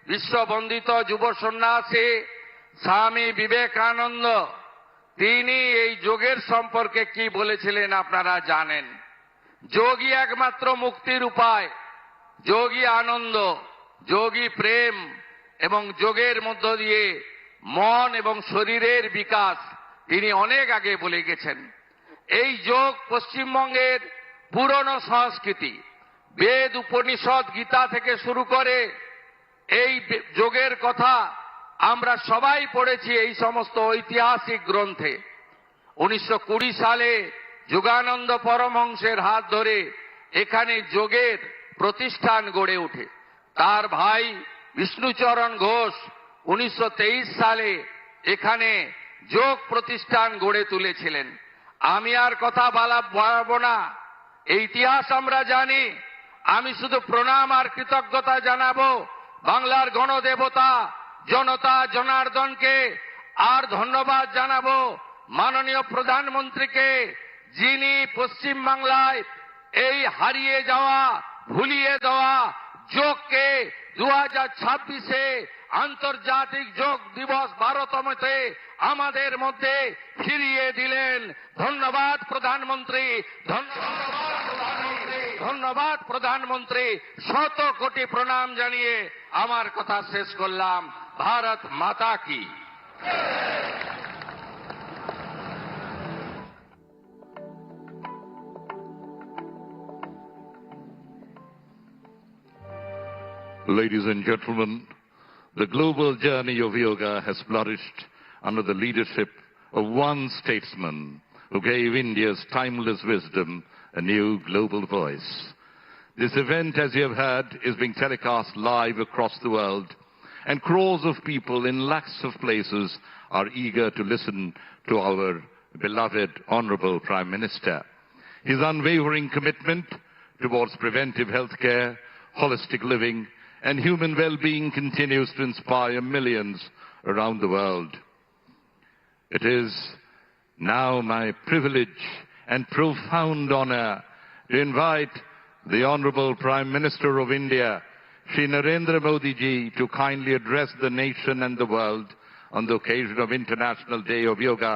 H: বিশ্ববন্দিত যুব সন্ন্যাসী স্বামী বিবেকানন্দ তিনি এই যোগের সম্পর্কে কি বলেছিলেন আপনারা জানেন। যোগই একমাত্র মুক্তির উপায়, যোগই আনন্দ, যোগই প্রেম এবং যোগের মধ্য দিয়ে মন এবং শরীরের বিকাশ তিনি অনেক আগে বলে গেছেন। এই যোগ পশ্চিমবঙ্গের পুরনো সংস্কৃতি, বেদ উপনিষদ গীতা থেকে শুরু করে এই যোগের কথা আমরা সবাই পড়েছি এই সমস্ত ঐতিহাসিক গ্রন্থে। 1920 সালে যোগানন্দ পরমহংসের হাত ধরে এখানে যোগের প্রতিষ্ঠান গড়ে ওঠে। তার ভাই বিষ্ণুচরণ ঘোষ 1923 সালে এখানে যোগ প্রতিষ্ঠান গড়ে তুলেছিলেন। আমি আর কথা বাড়াবো না, এই ইতিহাস আমরা জানি। আমি শুধু প্রণাম আর কৃতজ্ঞতা জানাবো বাংলার গণদেবতা জনতা জনার্দনকে, আর ধন্যবাদ জানাবো মাননীয় প্রধানমন্ত্রীকে, যিনি পশ্চিম বাংলায় এই হারিয়ে যাওয়া ভুলিয়ে দেওয়া যোগকে 2026-এ আন্তর্জাতিক যোগ দিবস 12তমতে আমাদের মধ্যে ফিরিয়ে দিলেন। ধন্যবাদ প্রধানমন্ত্রী, ধন্যবাদ প্রধানমন্ত্রী। শত কোটি প্রণাম জানিয়ে আমার কথা শেষ করলাম। ভারত মাতা কি।
G: Ladies and gentlemen, the global journey of yoga has flourished under the leadership of one statesman who gave India's timeless wisdom a new global voice. This event, as you have heard, is being telecast live across the world, and crores of people in lakhs of places are eager to listen to our beloved Honorable Prime Minister. His unwavering commitment towards preventive health care, holistic living, and human well-being continues to inspire millions around the world. It is now my privilege and profound honor to invite the Honorable Prime Minister of India, Shri Narendra Modi ji, to kindly address the nation and the world on the occasion of International Day of Yoga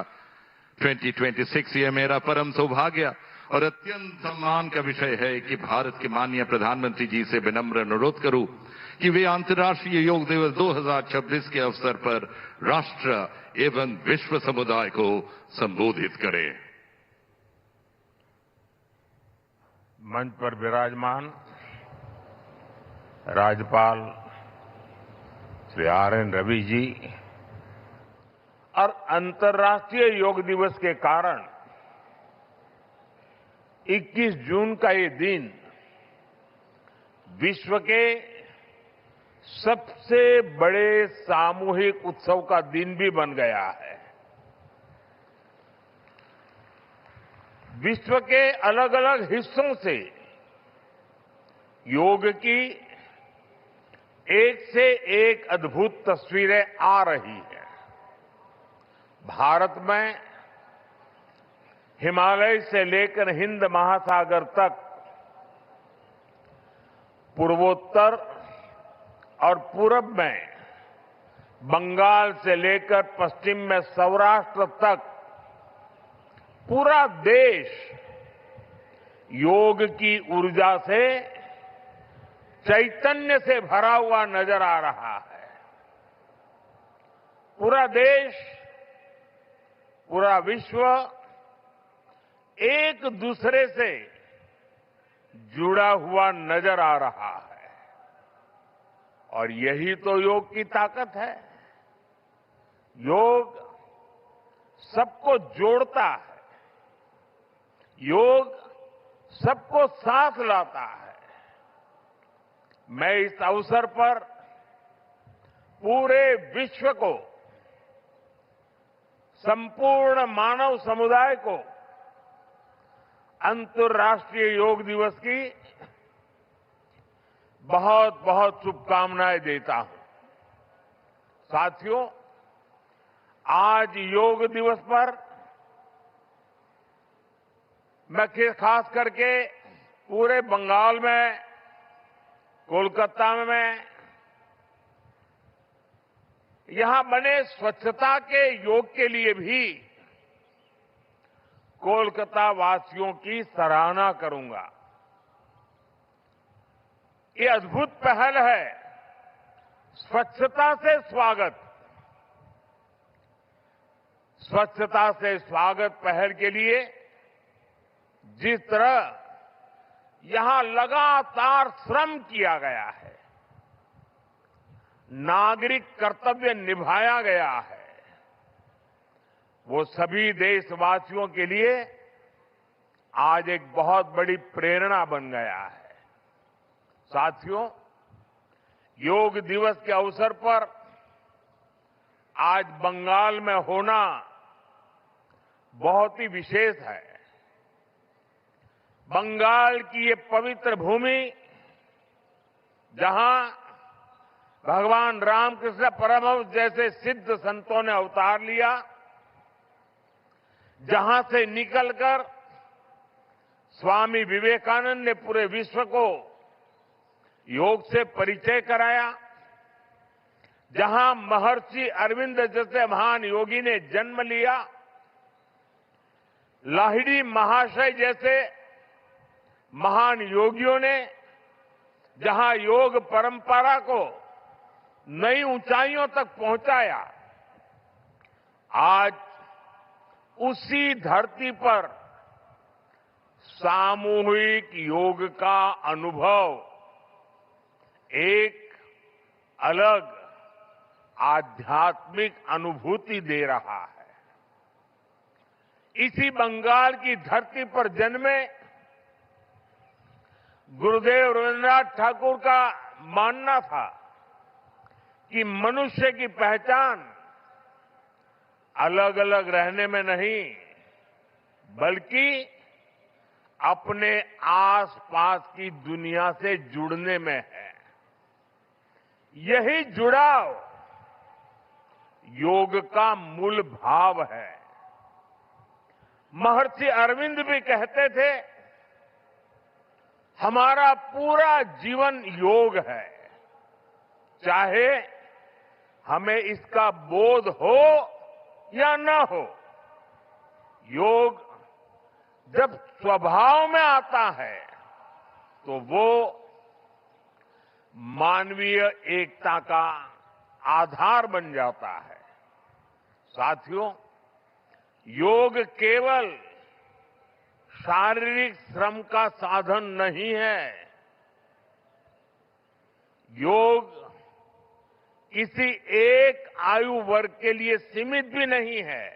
G: 2026. ये मेरा परम सौभाग्य और अत्यंत सम्मान का विषय है कि Bharat K माननीय प्रधानमंत्री जी से विनम्र अनुरोध करूं कि वे अंतर्राष्ट्रीय योग दिवस 2026 के अवसर पर राष्ट्र एवं विश्व समुदाय को संबोधित करें।
I: मंच पर विराजमान राज्यपाल श्री आर.एन. रवि जी और अंतर्राष्ट्रीय योग दिवस के कारण 21 जून का ये दिन विश्व के सबसे बड़े सामूहिक उत्सव का दिन भी बन गया है। विश्व के अलग अलग हिस्सों से योग की एक से एक अद्भुत तस्वीरें आ रही हैं। भारत में हिमालय से लेकर हिंद महासागर तक, पूर्वोत्तर और पूरब में बंगाल से लेकर पश्चिम में सौराष्ट्र तक पूरा देश योग की ऊर्जा से, चैतन्य से भरा हुआ नजर आ रहा है। पूरा देश, पूरा विश्व एक दूसरे से जुड़ा हुआ नजर आ रहा है और यही तो योग की ताकत है। योग सबको जोड़ता है। योग सबको साथ लाता है। मैं इस अवसर पर पूरे विश्व को, संपूर्ण मानव समुदाय को अंतर्राष्ट्रीय योग दिवस की बहुत बहुत शुभकामनाएं देता हूं। साथियों, आज योग दिवस पर मैं खास करके पूरे बंगाल में, कोलकाता में यहां बने स्वच्छता के योग के लिए भी कोलकाता वासियों की सराहना करूंगा। ये अद्भुत पहल है, स्वच्छता से स्वागत। स्वच्छता से स्वागत पहल के लिए जिस तरह यहां लगातार श्रम किया गया है, नागरिक कर्तव्य निभाया गया है, वो सभी देशवासियों के लिए आज एक बहुत बड़ी प्रेरणा बन गया है। साथियों, योग दिवस के अवसर पर आज बंगाल में होना बहुत ही विशेष है। बंगाल की ये पवित्र भूमि, जहां भगवान रामकृष्ण परमहंस जैसे सिद्ध संतों ने अवतार लिया, जहां से निकलकर स्वामी विवेकानंद ने पूरे विश्व को योग से परिचय कराया, जहां महर्षि अरविंद जैसे महान योगी ने जन्म लिया, लाहिड़ी महाशय जैसे महान योगियों ने जहां योग परंपरा को नई ऊंचाइयों तक पहुंचाया, आज उसी धरती पर सामूहिक योग का अनुभव एक अलग आध्यात्मिक अनुभूति दे रहा है। इसी बंगाल की धरती पर जन्मे गुरुदेव रविन्द्रनाथ ठाकुर का मानना था कि मनुष्य की पहचान अलग अलग रहने में नहीं, बल्कि अपने आसपास की दुनिया से जुड़ने में है। यही जुड़ाव योग का मूल भाव है। महर्षि अरविंद भी कहते थे, हमारा पूरा जीवन योग है, चाहे हमें इसका बोध हो या न हो। योग जब स्वभाव में आता है तो वो मानवीय एकता का आधार बन जाता है। साथियों, योग केवल शारीरिक श्रम का साधन नहीं है। योग किसी एक आयु वर्ग के लिए सीमित भी नहीं है।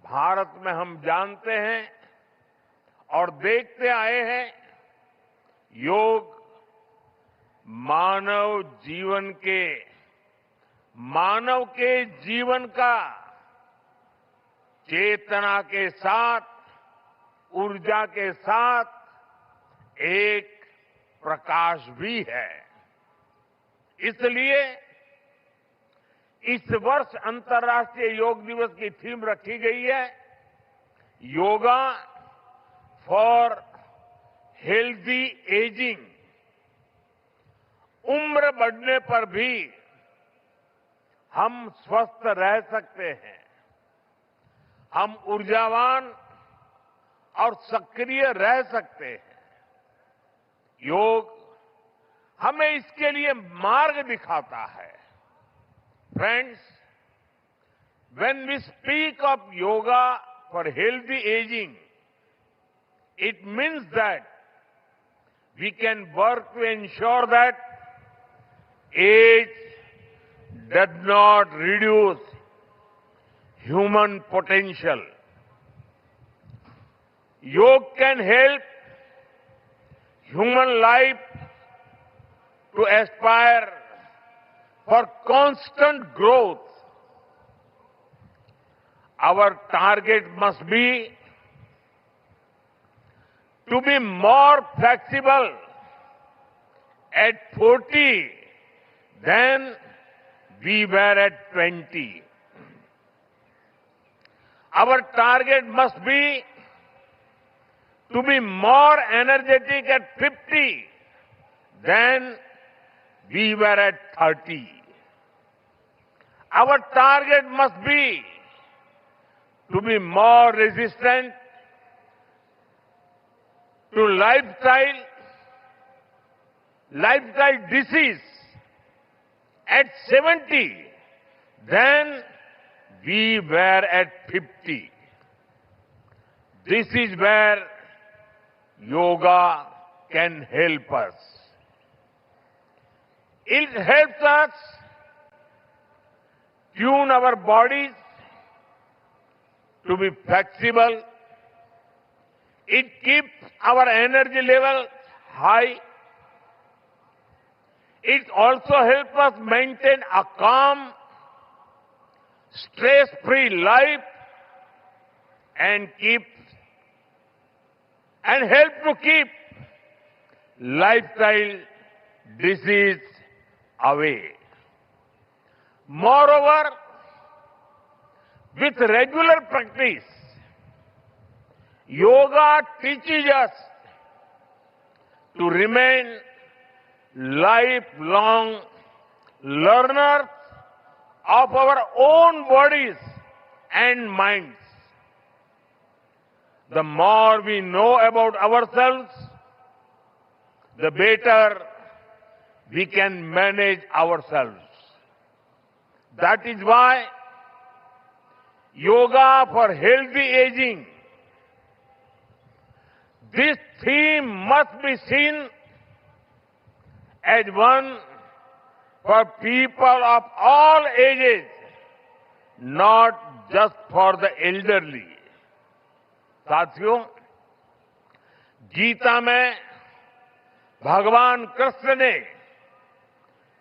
I: भारत में हम जानते हैं और देखते आए हैं, योग मानव जीवन के, मानव के जीवन का चेतना के साथ, ऊर्जा के साथ एक प्रकाश भी है। इसलिए इस वर्ष अंतर्राष्ट्रीय योग दिवस की थीम रखी गई है, योगा फॉर हेल्दी एजिंग। उम्र बढ़ने पर भी हम स्वस्थ रह सकते हैं, हम ऊर्जावान और सक्रिय रह सकते हैं। योग हमें इसके लिए मार्ग दिखाता है। Friends, when we speak of yoga for healthy ageing, it means that we can work to ensure that age does not reduce human potential. Yoga can help human life to aspire for constant growth. Our target must be to be more flexible at 40 than we were at 20. Our target must be to be more energetic at 50 than we were at 30. Our target must be to be more resistant to lifestyle disease at 70 than we were at 50. This is where yoga can help us. It helps us tune our bodies to be flexible. It keeps our energy level high. It also helps us maintain a calm, stress-free life and help to keep lifestyle disease away. Moreover, with regular practice, yoga teaches us to remain lifelong learners of our own bodies and minds. The more we know about ourselves, the better we can manage ourselves. That is why yoga for healthy aging, this theme must be seen as one for people of all ages, not just for the elderly. साथियों, गीता में भगवान कृष्ण ने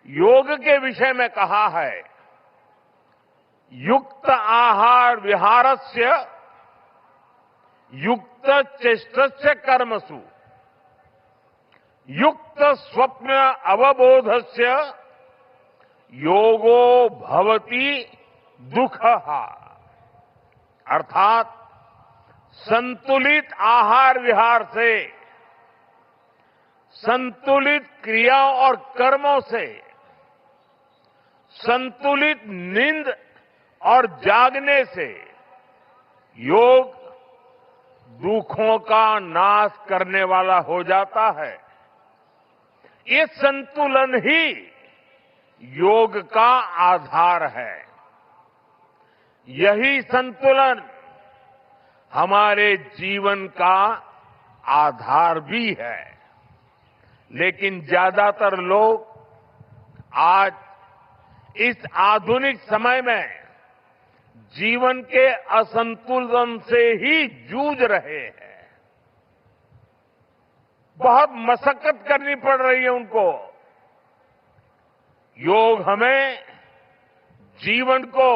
I: योग K विषय में कहा है, युक्त आहार विहारस्य युक्त चेष्टस्य कर्मसु युक्त स्वप्न अवबोधस्य योगो भवति दुःखः। अर्थात संतुलित आहार विहार से, संतुलित क्रियाओं और कर्मों से, संतुलित नींद और जागने से योग दुखों का नाश करने वाला हो जाता है। ये संतुलन ही योग का आधार है। यही संतुलन हमारे जीवन का आधार भी है। लेकिन ज्यादातर लोग आज इस आधुनिक समय में जीवन के असंतुलन से ही जूझ रहे हैं। बहुत मशक्कत करनी पड़ रही है उनको। योग हमें जीवन को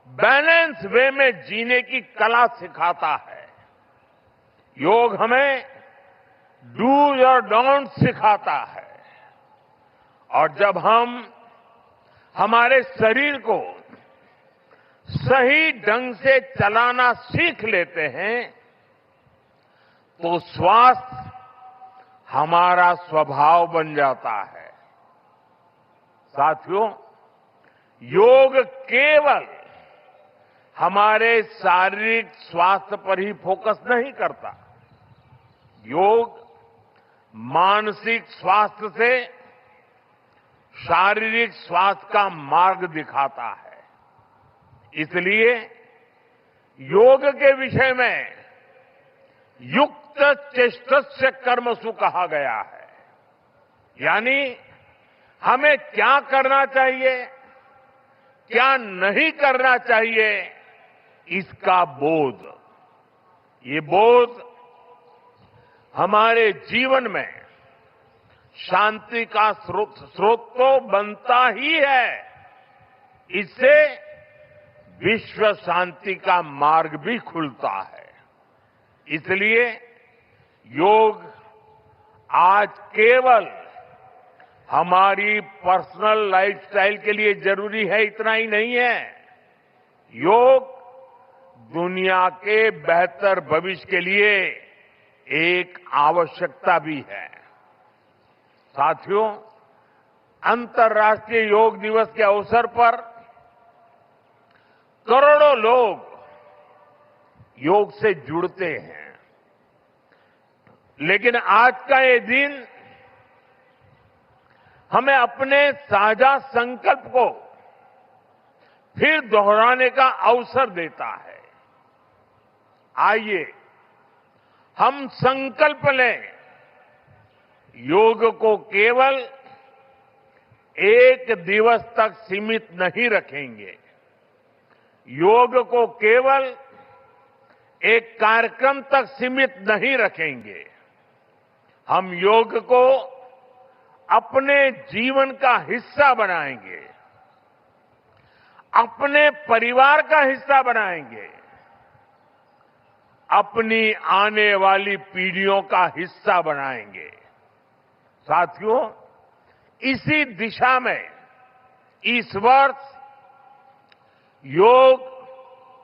I: बैलेंस वे में जीने की कला सिखाता है। योग हमें डूज और don't सिखाता है। और जब हम हमारे शरीर को सही ढंग से चलाना सीख लेते हैं तो स्वास्थ्य हमारा स्वभाव बन जाता है। साथियों, योग केवल हमारे शारीरिक स्वास्थ्य पर ही फोकस नहीं करता। योग मानसिक स्वास्थ्य से शारीरिक स्वास्थ्य का मार्ग दिखाता है। इसलिए योग के विषय में युक्त चेष्टस्य कर्मसु कहा गया है। यानी हमें क्या करना चाहिए, क्या नहीं करना चाहिए, इसका बोध। ये बोध हमारे जीवन में शांति का स्रोत तो बनता ही है, इससे विश्व शांति का मार्ग भी खुलता है। इसलिए योग आज केवल हमारी पर्सनल लाइफस्टाइल के लिए जरूरी है, इतना ही नहीं है। योग दुनिया के बेहतर भविष्य के लिए एक आवश्यकता भी है। साथियों, अंतर्राष्ट्रीय योग दिवस के अवसर पर करोड़ों लोग योग से जुड़ते हैं, लेकिन आज का ये दिन हमें अपने साझा संकल्प को फिर दोहराने का अवसर देता है। आइए हम संकल्प लें, योग को केवल एक दिवस तक सीमित नहीं रखेंगे, योग को केवल एक कार्यक्रम तक सीमित नहीं रखेंगे। हम योग को अपने जीवन का हिस्सा बनाएंगे, अपने परिवार का हिस्सा बनाएंगे, अपनी आने वाली पीढ़ियों का हिस्सा बनाएंगे। साथियों, इसी दिशा में इस वर्ष योग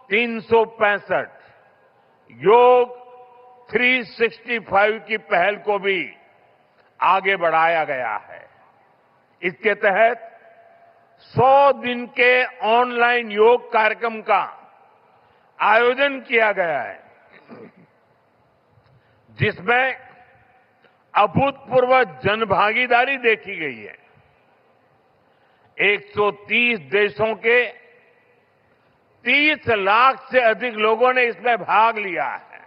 I: 365, योग 365 की पहल को भी आगे बढ़ाया गया है। इसके तहत 100 दिन के ऑनलाइन योग कार्यक्रम का आयोजन किया गया है, जिसमें अभूतपूर्व जनभागीदारी देखी गई है। 130 देशों के 30 लाख से अधिक लोगों ने इसमें भाग लिया है।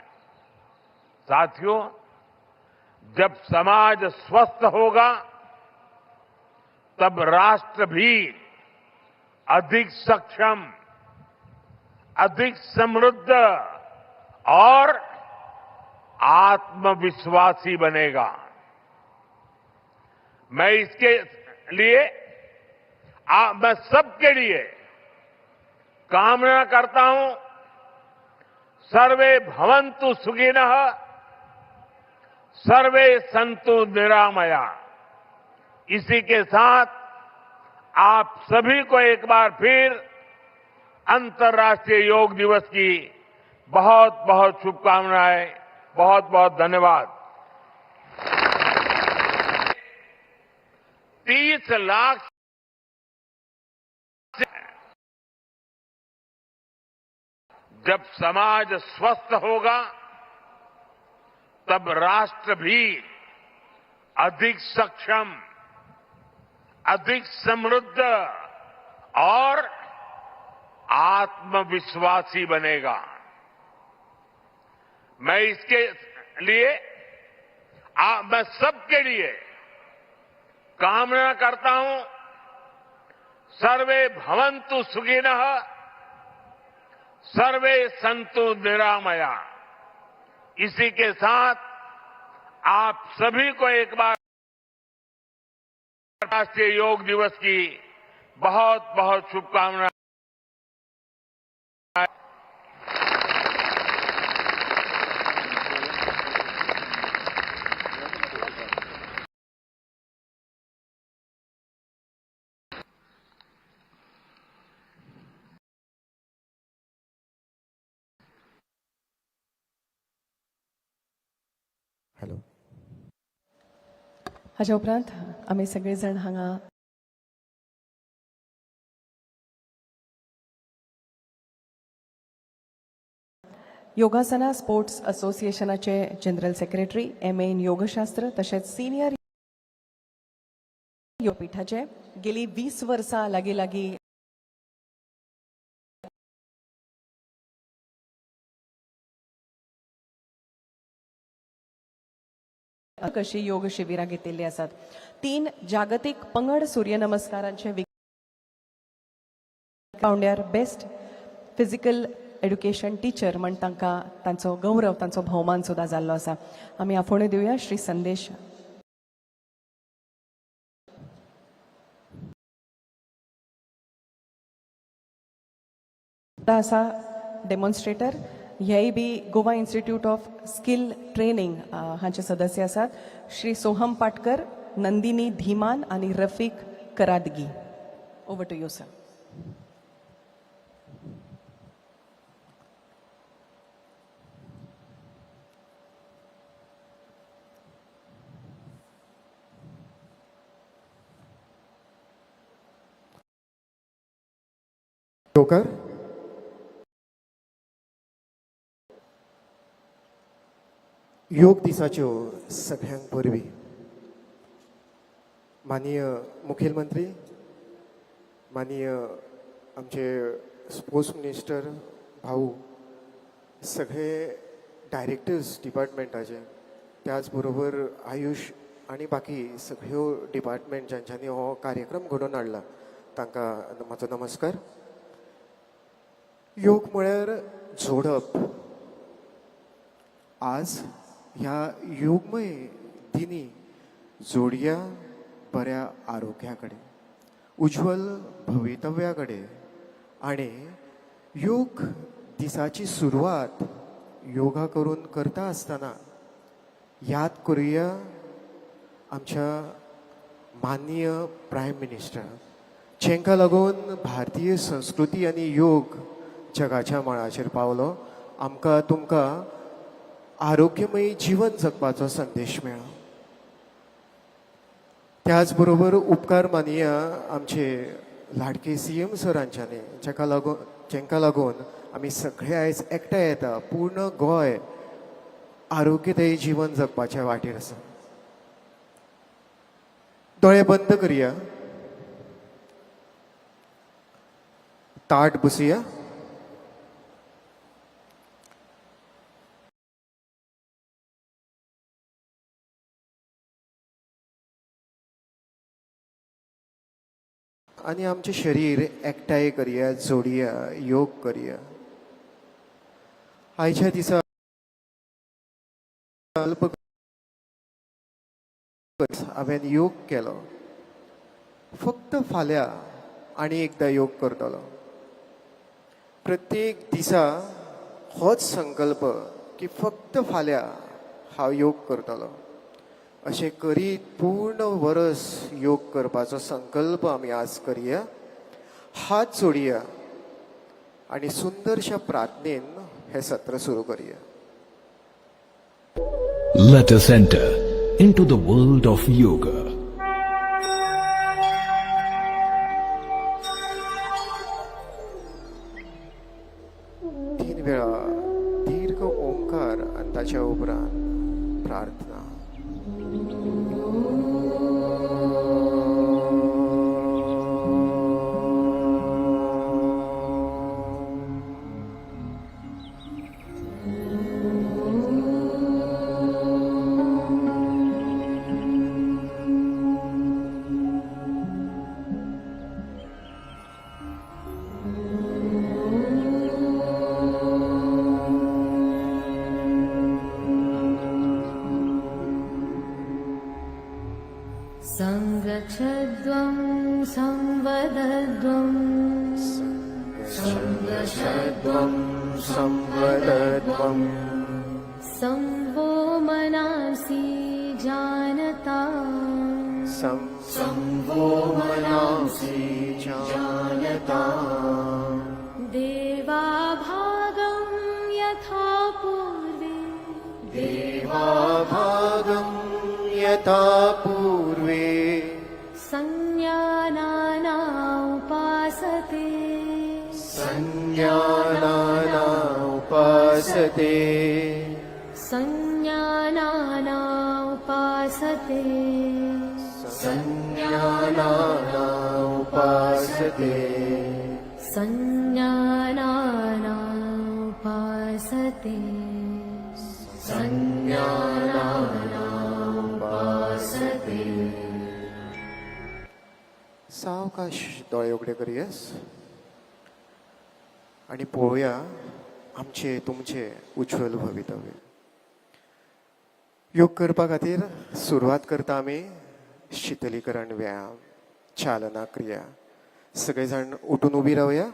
I: साथियों, जब समाज स्वस्थ होगा तब राष्ट्र भी अधिक सक्षम, अधिक समृद्ध और आत्मविश्वासी बनेगा। मैं इसके लिए मैं सबके लिए कामना करता हूं, सर्वे भवन्तु सुखिनः, सर्वे सन्तु निरामया। इसी के साथ आप सभी को एक बार फिर अंतर्राष्ट्रीय योग दिवस की बहुत बहुत शुभकामनाएं, बहुत बहुत धन्यवाद। 30 लाख जब समाज स्वस्थ होगा तब राष्ट्र भी अधिक सक्षम, अधिक समृद्ध और आत्मविश्वासी बनेगा। मैं इसके लिए मैं सबके लिए कामना करता हूं, सर्वे भवन्तु सुखिनः, सर्वे सन्तु निरामया। इसी के साथ आप सभी को एक बार राष्ट्रीय योग दिवस की बहुत बहुत शुभकामनाएं।
J: हॅलो.
A: हाज्या उपरांत आमी सगळे जाण हांगा योगासना स्पोर्ट्स असोसिएशनाचे जनरल सेक्रेटरी, एम.ए. इन योगशास्त्र तशेंच सिनियर योगपीठाचे गेली 20 वर्सां लागीं लागीं कशी योग शिबिरां घेतिल्लीं आसात. 3 जागतीक पंगड सूर्यनमस्कारांचे पावंड्यार बेस्ट फिजिकल एड्युकेशन टिचर म्हण तांकां तांचो गौरव, तांचो भोवमान सुद्दां जाल्लो आसा. आमी आफोवणें दिवया श्री संदेश आसा डेमॉन्स्ट्रेटर, हेय बी Goa institute of skill training हांचे सदस्य आसात. श्री सोहम पाटकर, नंदिनी धीमान आनी Rafiq Karadgi. Over to you sir.
J: Joker. योग दिसाच्यो सगळ्यांक परबी. माननीय मुखेलमंत्री, माननीय आमचे स्पोर्ट्स मिनिस्टर भाऊ, सगळे डायरेक्टर्स डिपार्टमेंटाचे, त्याच बरोबर आयुश आनी बाकी सगळ्यो डिपार्टमेंट ज्यांच्यांनी हो कार्यक्रम घडोवन हाडला तांकां म्हाजो नमस्कार. योग म्हळ्यार जोडप. आज ह्या योगमय दिनी जोडया बऱ्या आरोग्या कडेन, उज्ज्वल भवितव्या कडेन आनी योग दिसाची सुरवात योगा करून करता आसतना याद करुया आमच्या माननीय प्रायम मिनिस्टर, जेंकां लागून भारतीय संस्कृती आनी योग जगाच्या मळाचेर पावलो. आमकां तुमकां आरोग्यमयी जिवन जगपाचो संदेश मेळ्ळो. त्याच बरोबर उपकार मानया आमचे लाडके CM sir हांच्यानी, जेंकां लागून आमी सगळे आयज एकठांय येता. पूर्ण गोंय आरोग्यदायी जीवन जगपाच्या वाटेर आसा. दोळे बंद करया, ताट बसुया. आनी आमचें शरीर एकठांय करया, जोडया, योग करया. आयच्या दिसा अल्प हांवें योग केलो, फक्त फाल्यां आनी एकदां योग करतलो. प्रत्येक दिसा होच संकल्प की फक्त फाल्यां हांव योग करतलो. अशें करीत पूर्ण वरस योग करपाचो संकल्प आमी आज करया. हात जोडया आनी सुंदरशा प्रार्थनेन हें सत्र सुरू करया.
K: Let us enter into the world of yoga.
J: तीन वेळा दीर्घ ओंकार आनी ताच्या उपरांत प्रार्थना.
C: संगच्छध्वं संवदध्वं,
J: संगच्छध्वं संवदध्वं,
C: संवो मनांसि जानता,
J: संवो मनांसि जानता,
C: देवा भागं यथा पूर्वे,
J: देवा भागं यथा पूर्वे,
C: संज्ञानाना उपासते,
J: संज्ञानाना उपासते,
C: संज्ञानाना उपासते,
J: संज्ञानाना उपासते,
C: संज्ञानाना उपासते,
J: संज्ञानाना उपासते. सावकाश दोळे उगडे करयस आनी पळोवया आमचें तुमचें उज्ज्वल भवितव्य. योग करपा खातीर सुरवात करता आमी शितलीकरण व्यायाम, चालना क्रिया. सगळे जाण उठून उबी रावया.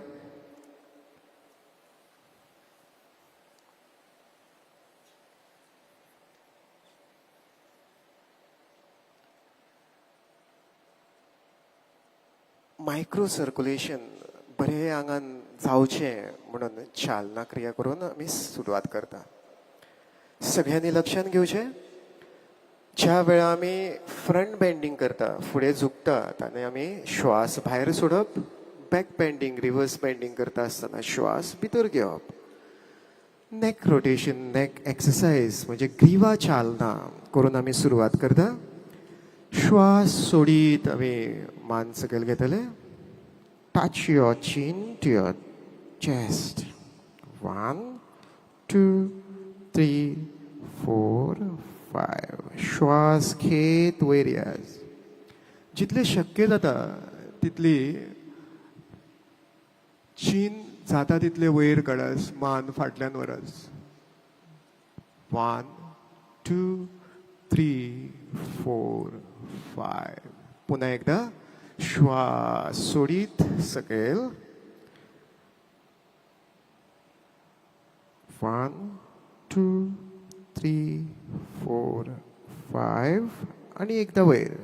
J: मायक्रो सर्क्युलेशन बरें आंगान जावचें म्हणून चालना क्रिया करून आमी सुरवात करता. सगळ्यांनी लक्षात घेवचें, ज्या वेळा आमी फ्रंट बेंडींग करता, फुडें झुकता, ताणें आमी श्वास भायर सोडप. बॅक बेंडींग, रिवर्स बेंडींग करता आसतना श्वास भितर घेवप. नेक रोटेशन, नेक एक्सरसायज म्हणजे ग्रीवा चालना करून आमी सुरवात करता. श्वास सोडीत आमी मान सकयल घेतले. Touch your chin to your chest. 1, 2, 3, 4, 5. श्वास घेत वयर यास. जितले शक्य जाता तितली चीन जाता तितले वयर काडास, मान फाटल्यान व्हरास. 1, 2, 3, 4, 5. पुन्हा एकदा श्वास सोडीत सकयल. 1, 2, 3, 4, 5 आणि एकदा वयर.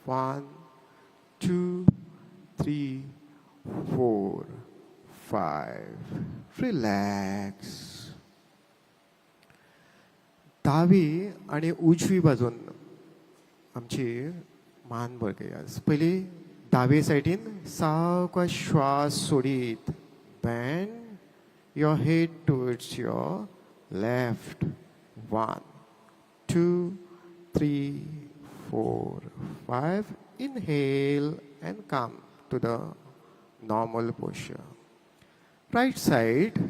J: 1, 2, 3, 4, 5. रिलॅक्स. दावी आणि उजवी बाजून आमची मान बळकया. पयली दावे सायडीन सावकाश श्वास सोडीत bend your head towards your left. 1, 2, 3, 4, 5. Inhale and come to the normal posture. Right side,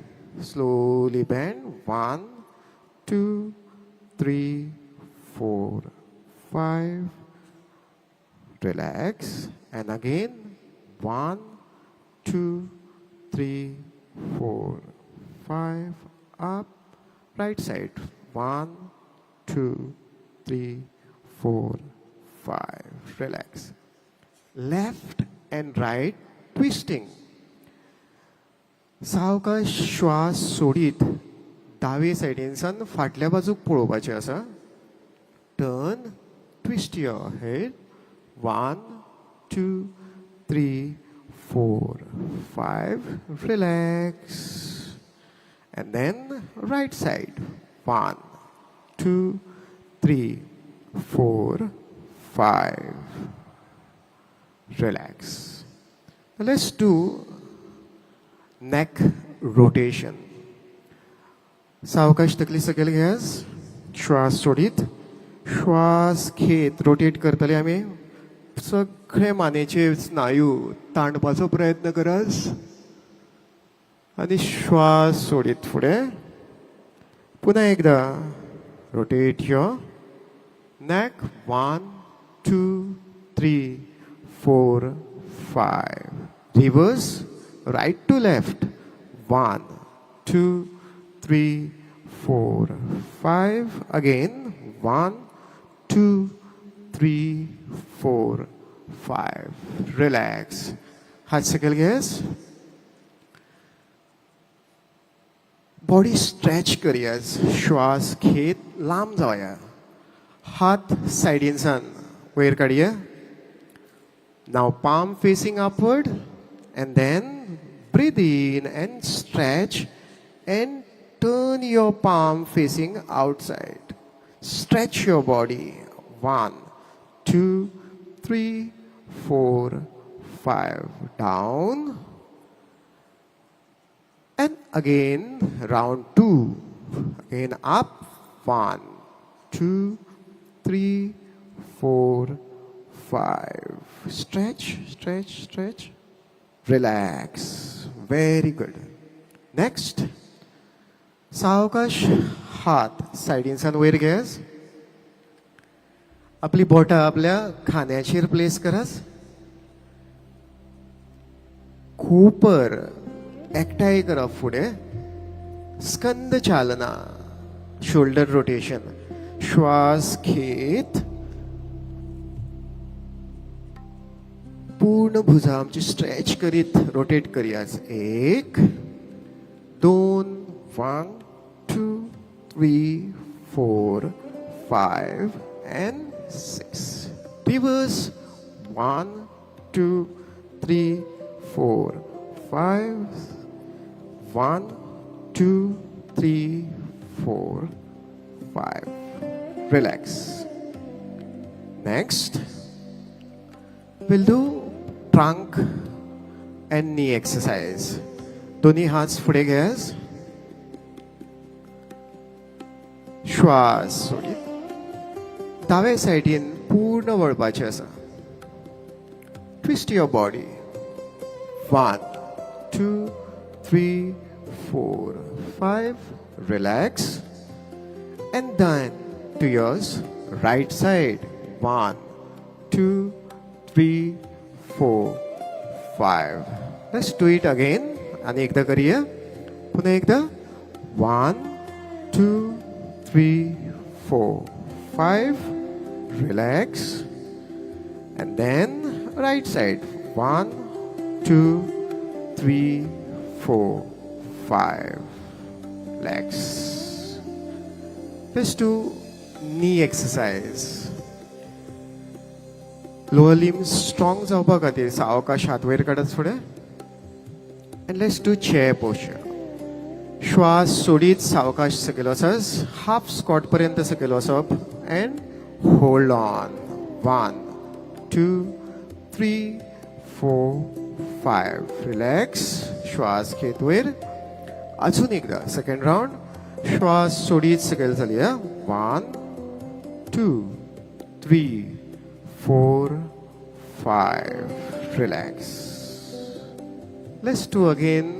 J: slowly bend. 1, 2, 3, 4, 5. Relax. And again, 1, 2, 3, 4, 5. Up. Right side. 1, 2, 3, 4, 5. Relax. Left and right twisting. सावकाश श्वास सोडीत दावे सायडीनसान फाटल्या बाजूक पळोवपाचें आसा. Turn, twist your head. 1, 2, 3, 4, 5. Relax. And then right side. 1, 2, 3, 4, 5. Relax. Let's do neck rotation. सावकाश तकली सकयल घेयास. श्वास सोडीत, श्वास घेत रोटेट करतले आमी. सगळे मानेचे स्नायू ताणपाचो प्रयत्न करास आनी श्वास सोडीत फुडें. पुन्हा एकदा rotate your neck. 1, 2, 3, 4, 5. Reverse, right to left. 1, 2, 3, 4, 5. Again, 1, 2, 3, 4, 5. Relax. हात सकयल घेस. बॉडी स्ट्रेच करया. श्वास घेत लांब जावया. हात सायडीनसान वयर काडया. Now palm facing upward and then breathe in and stretch and turn your palm facing outside. Stretch your body. 1, 2, 3, 4, 5. Down. And again round 2. Again up. 1, 2, 3, 4, 5. Stretch, stretch, stretch. Relax. Very good. Next. सावकाश हात सायडीनसान वयर घेस. आपली बोटां आपल्या खांद्याचेर place करास. कोपर एकठांय करप फुडें. स्कंद चालना, शोल्डर रोटेशन. श्वास घेत पूर्ण भुजा आमची स्ट्रेच करीत रोटेट करूया. एक, दोन, 1, 2, 3, 4, 5 and 6. Reverse. 1, 2, 3, 4, 5. 1, 2, 3, 4, 5. Relax. Next, we'll do trunk and knee exercise. दोन्ही हात पुढे घ्या. श्वास सोडीत दाव्या सायडीन पूर्ण वळपाचें आसा. Twist your body. 1, 2, 3, 4, 5. Relax. And then to your right side. 1, 2, 3, 4, 5. Let's do it again. आणि एकदा करूया, पुन्हा एकदा. 1, 2, 3, 4, 5. Relax. And then right side. 1, 2, 3, 4, 5. Relax. Let's do knee exercise. Lower limb strong जावपा खातीर सावकाश हात वयर काडत फुडें and let's do chair posture. श्वास सोडीत सावकाश सकयल वचस, हाफ स्क्वॉट पर्यंत सकयल वचप and hold on. 1, 2, 3, 4, 5. Relax. श्वास घेत वयर. अजून एकदा सेकंड राऊंड. श्वास सोडीत सकयल चलया. 1, 2, 3, 4, 5. Relax. Let's do again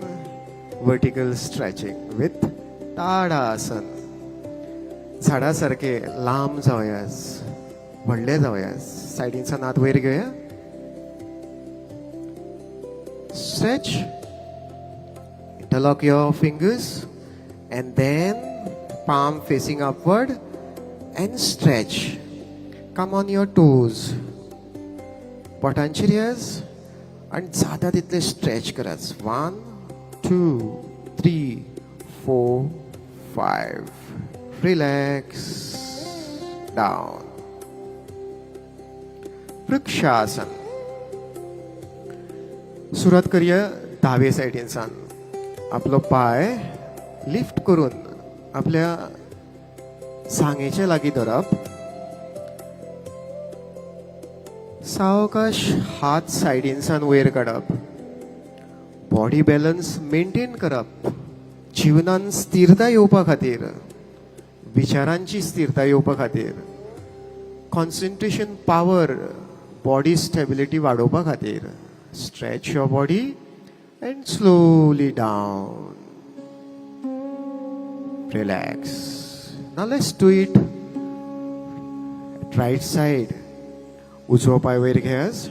J: vertical stretching with Tadasana. झाडासारखे लांब जावयास, व्हडले जावयास. सायडीनसान हात वयर घेवया. Stretch. Interlock your fingers and then palm facing upward and stretch. Come on your toes. बोटांचेर yes आणि जाता तितले स्ट्रेच कराच. 1, 2, 3, 4, 5. Relax down. Vrikshasana. सुरुवात करूया दावे सायडीनसान. आपलो पाय लिफ्ट करून आपल्या सांगेच्या लागीं धरप. सावकाश हात सायडीनसान वयर काडप. बॉडी बॅलन्स मेंटेन करप. जिवनान स्थिरता येवपा खातीर, विचारांची स्थिरता येवपा खातीर, कॉन्सन्ट्रेशन पावर, बॉडी स्टेबिलिटी वाडोवपा खातीर stretch your body and slowly down. Relax. Now let's do it right side. उजवो पाय वयर घेयास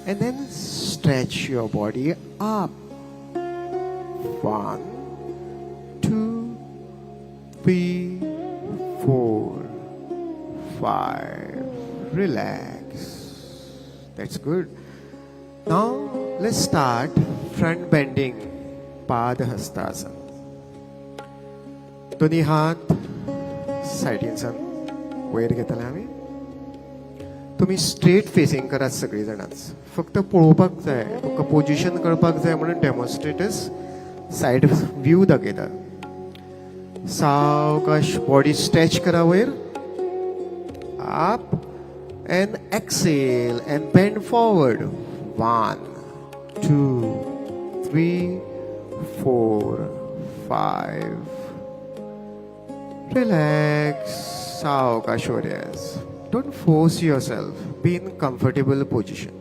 J: and then stretch your body up. 1, 2, 3, 4, 5. Relax. That's good. Now let's start front bending, Padahastasana. दोन्ही हात सायडीनसान वयर घेतले आमी. तुमी स्ट्रेट फेसिंग करात सगळीं जाणांच. फक्त पळोवपाक जाय, तुमकां पोजिशन कळपाक जाय म्हणून डेमॉन्स्ट्रेटर्स सायड व्यू दाखयता. सावकाश बॉडी स्ट्रेच करा वयर. Up and exhale and bend forward. 1, 2, 3, 4, 5. Relax. सावकाश वर. Don't force yourself. Be in comfortable position.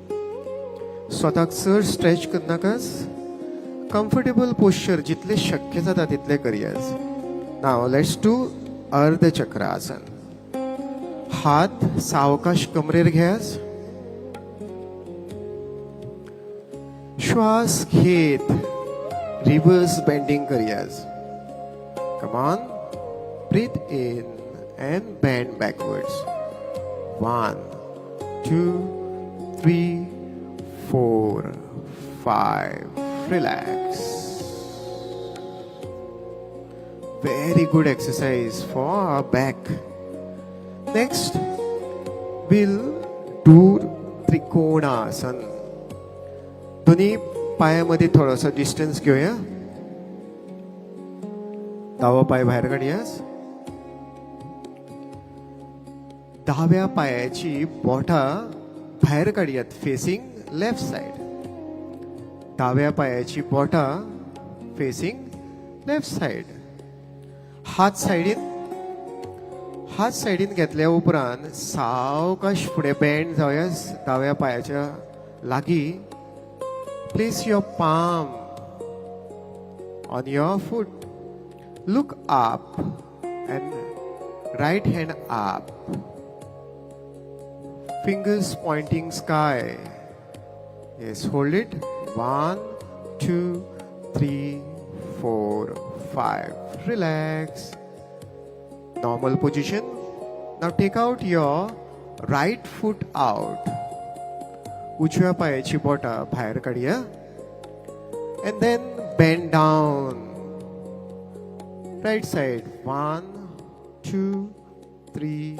J: स्वताक चड स्ट्रेच करनाकास. कम्फर्टेबल पोश्चर जितले शक्य जाता तितले Karyas. Now let's do Ardhachakrasana. हात सावकाश कमरेर घेयास. श्वास घेत रिवर्स बेंडिंग करूया. Come on, breathe in and bend backwards. 1, 2, 3, 4, 5. Relax. Very good exercise for our back. Next, we'll do Trikonasana. दोन्ही पायामध्ये थोडंसं डिस्टन्स घेऊया. डावा पाय बाहेर काढूयास. डाव्या पायाची बोटां भायर काढयात, फेसिंग लेफ्ट सायड. डाव्या पायाची बोटां फेसिंग लेफ्ट सायड. हात सायडीन, हात सायडीन घेतल्या उपरांत सावकाश फुडें बेंड जावया डाव्या पायाच्या लागीं. Place your palm on your foot. Look up and right hand up, fingers pointing sky. Yes, hold it. 1, 2, 3, 4, 5. Relax. Normal position. Now take out your right foot out. उजव्या पायाची बोटां भायर काडया and then bend down. Right side. 1, 2, 3,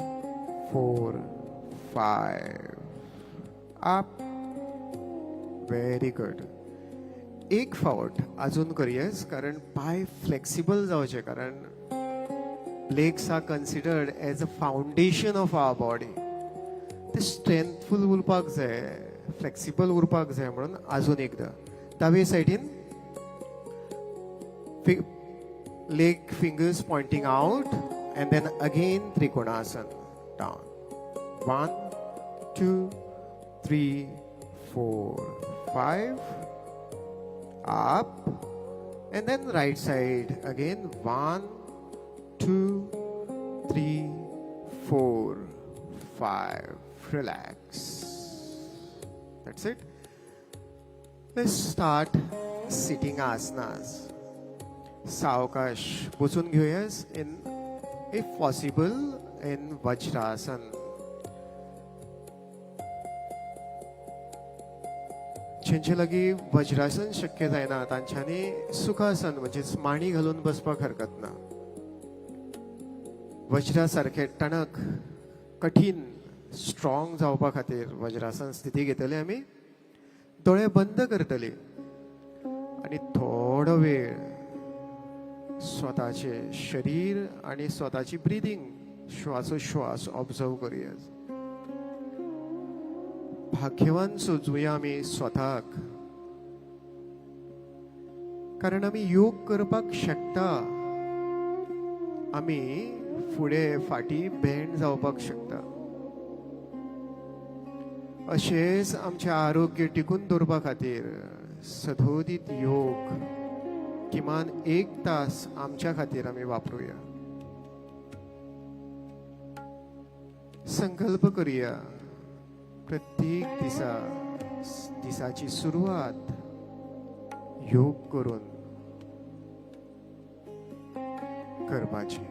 J: 4, 5. Up. Very good. एक फावट अजून करूयास, कारण पाय फ्लेक्सिबल जावचे, कारण legs are considered as a foundation of our body. ते स्ट्रेंथफूल उरपाक जाय, फ्लेक्सिबल उरपाक जाय, म्हणून अजून एकदा दावे सायडीन leg fingers pointing out and then again Trikonasana down. 1, 2, 3, 4, 5. Up and then right side again. 1, 2, 3, 4, 5. Relax. That's it. Let's start sitting asanas. सावकाश बसून घेऊयास, in if possible in Vajrasana. जेंचे लागीं वज्रासन शक्य जायना तांच्यांनी सुखासन म्हणजेच मांडी घालून बसपाक हरकत ना. वज्रा सारखे टणक, कठीण, स्ट्रॉंग जावपा खातीर वज्रासन स्थिती घेतली आमी. दोळे बंद करतली आनी थोडो वेळ स्वताचे शरीर आणि स्वताची ब्रिदींग, श्वासोश्वास ऑब्झर्व करूया. भाग्यवान सोजुया आमी स्वताक, कारण आमी योग करपाक शकता. आमी फुडें फाटीं बेंड जावपाक शकता. अशेंच आमचें आरोग्य टिकून दवरपा खातीर सदोदीत योग किमान एक तास आमच्या खातीर आमी वापरुया. संकल्प करूया, प्रत्येक दिसा दिसाची सुरवात योग करून करपाची.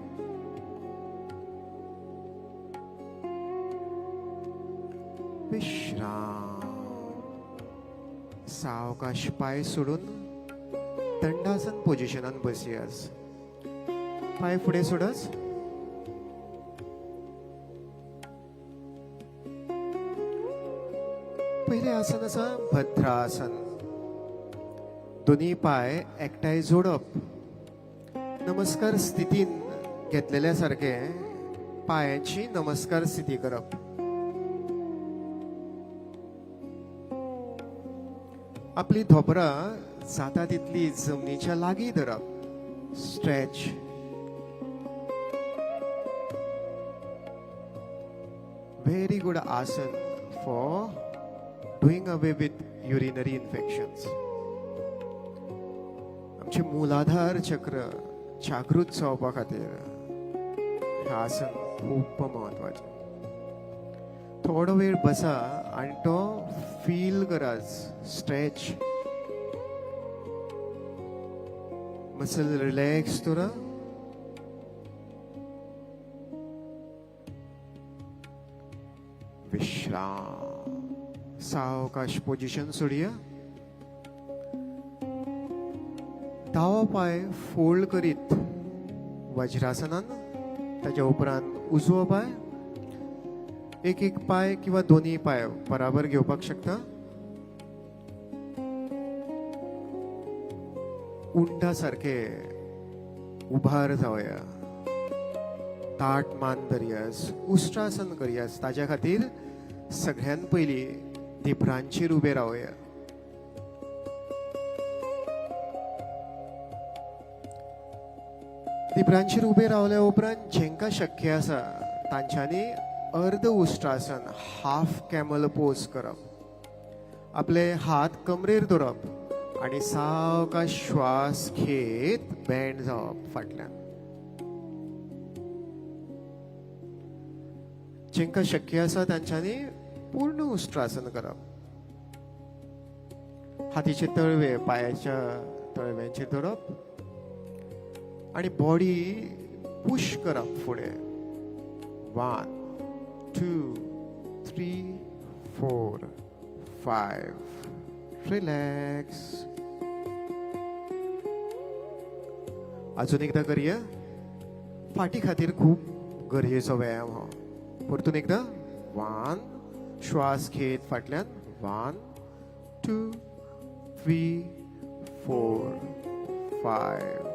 J: विश्राम. सावकाश पाय सोडून दंडासन पोजिशनान बसयास. पाय फुडें सोडस. पयलें आसन आसा भद्रासन. दोन्ही पाय एकठांय जोडप. नमस्कार स्थितीन घेतलेल्या सारखे पायांची नमस्कार स्थिती करप. आपली धोपरां जाता तितली जमनीच्या लागीं धरप. Stretch. Very good asana for doing away with urinary infections. आमचे मूलाधार चक्र जागृत जावपा खातीर हें आसन खूब म्हत्वाचें. थोडो वेळ बसा आनी तो फील कराच, स्ट्रेच. मसल रिलॅक्स दवरा. विश्राम. सावकाश पोजिशन सोडया. दावो पांय फोल्ड करीत वज्रासनान, ताच्या उपरांत उजवो पांय, एक एक पांय किंवा दोन्ही पांय बराबर घेवपाक शकता. उंटा सारखे उभार जावया, ताट मान धरयास, उष्ट्रासन करयास. ताज्या खातीर सगळ्यात पयलीं धिपरांचेर उबे रावया. धिपरांचेर उबे रावल्या उपरांत जेंकां शक्य आसा तांच्यांनी अर्द उष्ट्रासन, हाफ कॅमल पोज करप. आपले हात कमरेर दवरप आनी सावकाश श्वास घेत बँड जावप फाटल्यान. जेंकां शक्य आसा तांच्यांनी पूर्ण उष्ट्रासन करप. हातीचे तळवे पायाच्या तळव्यांचेर दवरप आणि बॉडी पुश करप फुडें. 1, 2, 3, 4, 5. Relax. अजून एकदा करूया. फाटी खातीर खूब गरजेचो व्यायाम हो. परतून एकदा. 1, श्वास घेत फाटल्यान. 1, 2, 3, 4, 5.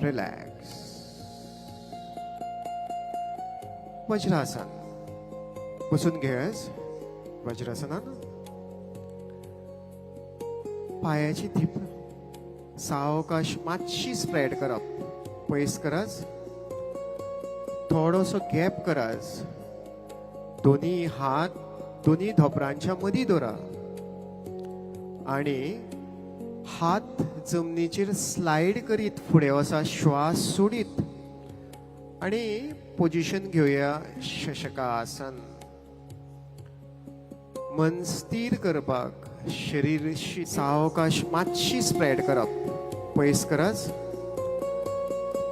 J: रिलॅक्स. वज्रासन. बसून घेस वज्रासनान. पायाची धीप सावकाश मातशी स्प्रेड करप, पयस कराच, थोडोसो गॅप कराच. दोन्ही हात दोन्ही धोपरांच्या मदीं दवरा आणि हात जमनीचेर स्लायड करीत फुडें वसा, श्वास सोडीत आणि पोजिशन घेवया शशकासन. मन स्थिर करपाक शरीर सावकाश मातशी स्प्रेड करप, पयस कराच,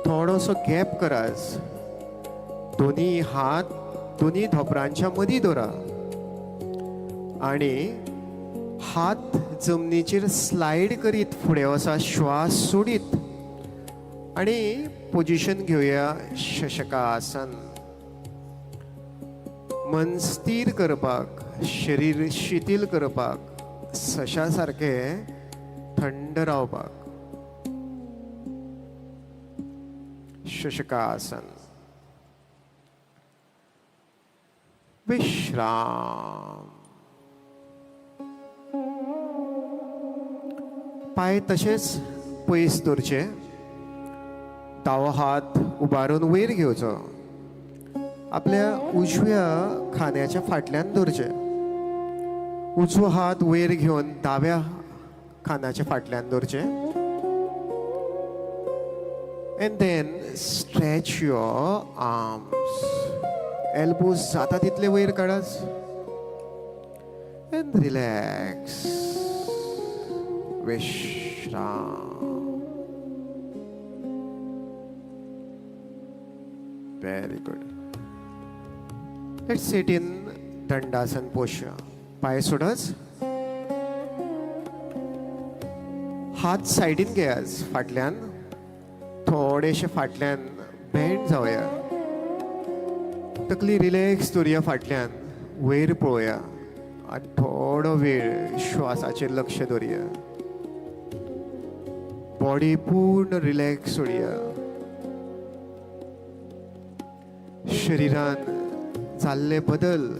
J: थोडोसो गॅप कराच. दोन्ही हात दोन्ही धोपरांच्या मदीं दवरा आणि हात जमनीचेर स्लायड करीत फुडें वसा, श्वास सोडीत आणि पोजिशन घेवया शशकासन. मन स्थिर करपाक शरीर शिथिल करपाक सशा सारकें थंड रावपाक शशकासन. विश्राम. पांय तशेंच पयस दवरचे. दावो हात उबारून वयर घेवचो, आपल्या उजव्या खांद्याच्या फाटल्यान दवरचे. उजवो हात वयर घेवन दाव्या खांद्याच्या फाटल्यान दवरचे. And then stretch your arms. Elbows जाता तितले वयर काडाच एंड रिलॅक्स. विश्राम. Very good. Let's sit in Dandasana posture. पांय सोडच, हात सायडीन घेयाच फाटल्यान, थोडेशे फाटल्यान बेंड जावया. तकली रिलॅक्स दवरया, फाटल्यान वयर पळोवया आनी थोडो वेळ श्वासाचेर लक्ष दवरया. बॉडी पूर्ण रिलॅक्स सोडया. शरिरान जाल्ले बदल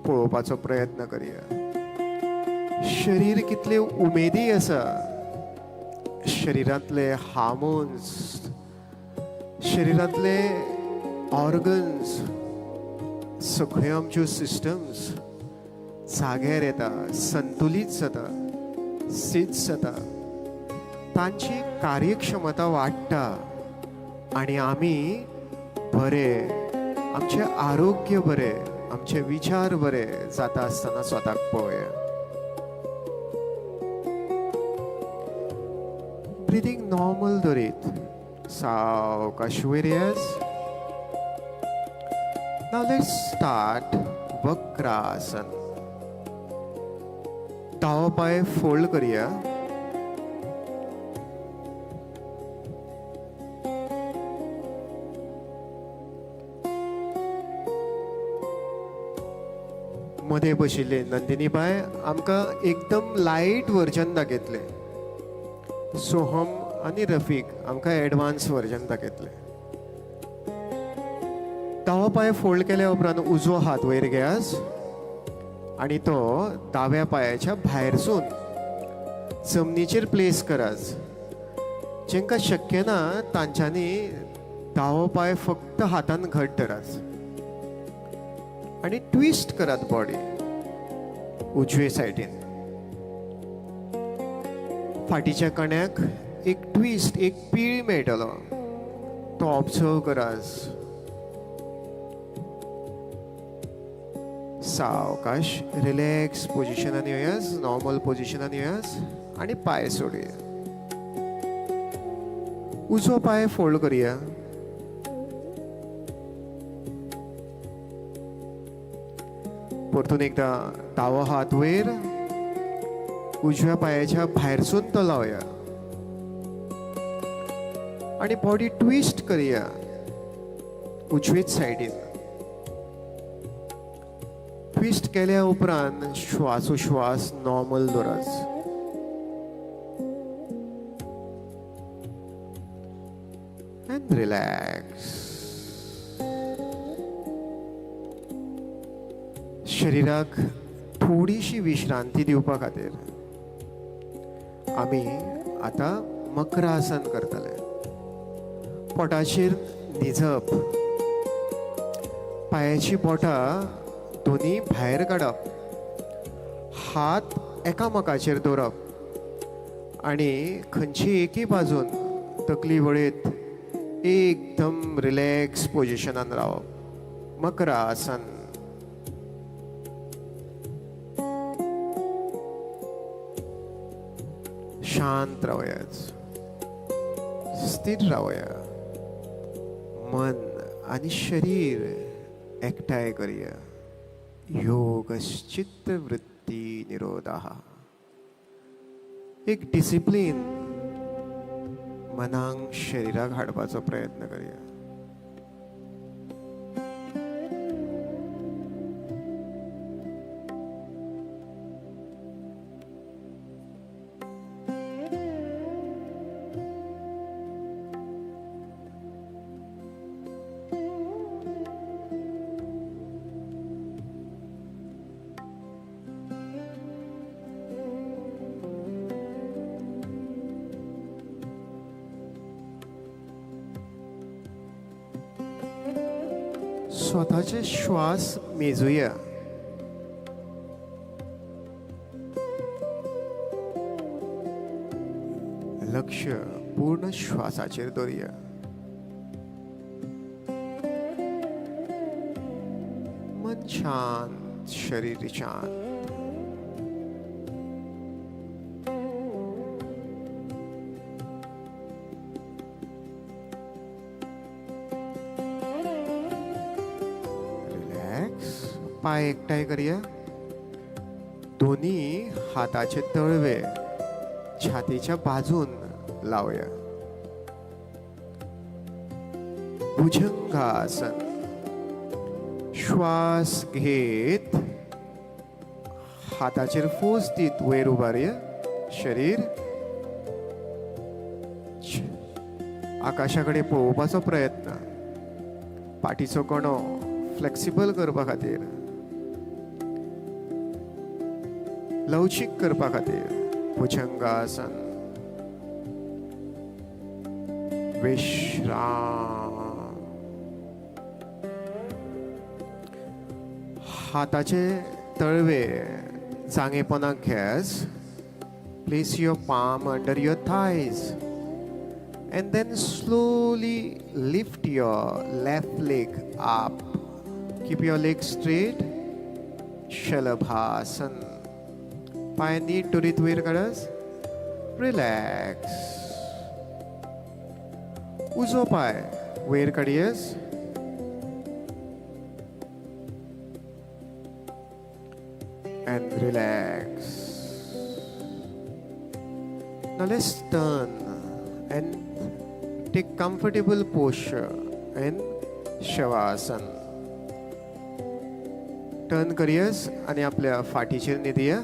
J: पळोवपाचो प्रयत्न करया. शरीर कितले उमेदी आसा, शरिरांतले हार्मोन्स, शरिरांतले ऑर्गन्स, सगळ्यो आमच्यो सिस्टम्स जाग्यार येता, संतुलीत जाता, सिद्ध जाता, तांची कार्यक्षमता वाडटा आनी आमी बरे, आमचें आरोग्य बरें, आमचे विचार बरे जाता आसतना स्वताक पळोवया. ब्रिदींग नॉर्मल दवरीत सावकाश वयर येयात. Now let's start Vakrasana. दावो पांय फोल्ड करया. मदें बशिल्ले नंदिनी बाय आमकां एकदम लायट वर्जन दाखयतले. सोहम आनी रफीक आमकां एडवान्स वर्जन दाखयतले. दावो पांय फोल्ड केल्या उपरांत उजवो हात वयर घेयास आनी तो दाव्या पांयाच्या भायरसून जमनीचेर प्लेस करास. जेंकां शक्य ना तांच्यांनी दावो पांय फक्त हातान घट धरास आनी ट्विस्ट करात बॉडी उजवे सायडीन. फाटीच्या कण्याक एक ट्विस्ट, एक पीळ मेळटलो, तो ऑब्जर्व करास. सावकाश रिलॅक्स पोजिशनान येयास, नॉर्मल पोजिशनान येयास आनी पांय सोडया. उजवो पांय फोल्ड करया. परतून एकदां दावो हात वयर, उजव्या पांयाच्या भायरसून तो लावया आनी बॉडी ट्विस्ट करया उजवेच सायडीन. ट्विस्ट केल्या उपरांत श्वासोश्वास नॉर्मल दवरात. And relax. शरिराक थोडीशी विश्रांती दिवपा खातीर आमी आतां मकरासन करतले. पोटाचेर न्हिजप, पांयाची बोटां दोनी भायर काडप, हात एकामेकाचेर दवरप आनी खंयची एकी बाजून तकली वळयत एकदम रिलॅक्स पोजिशनान रावप. मकरासन. शांत रावयाच, स्थिर रावया. मन आनी शरीर एकठांय करया. योगश्चित्त वृत्ती निरोधा. एक डिसिप्लीन मनाक शरिराक हाडपाचो प्रयत्न करया. स्वताचे श्वास मेजूया. लक्ष पूर्ण श्वासाचेर दवरया. मन शांत, शरीर शांत. रिलॅक्स. पांय एकठांय करया. दोन्ही हाताचे तळवे छातीच्या बाजून लावया. भुजंगासन. श्वास घेत हाताचेर फोर्स दीत वयर उबारया. शरीर आकाशा कडेन पळोवपाचो प्रयत्न. पाठीचो कणो फ्लेक्सिबल करपा खातीर, लवचीक करपा खातीर भुजंगासन. विश्राम. हाताचे तळवे जांगेपणाक घेस. Place your palm under your thighs and then slowly lift your left leg up. Keep your leg straight. Shalabhasana. पांय नीट दवरीत वयर काडस. रिलॅक्स. उजो पाय वयर काडयेस. And relax. Now let's turn and take comfortable posture in Shavasana. Turn करयस आणि आपल्या फाटीचेर न्हिदया.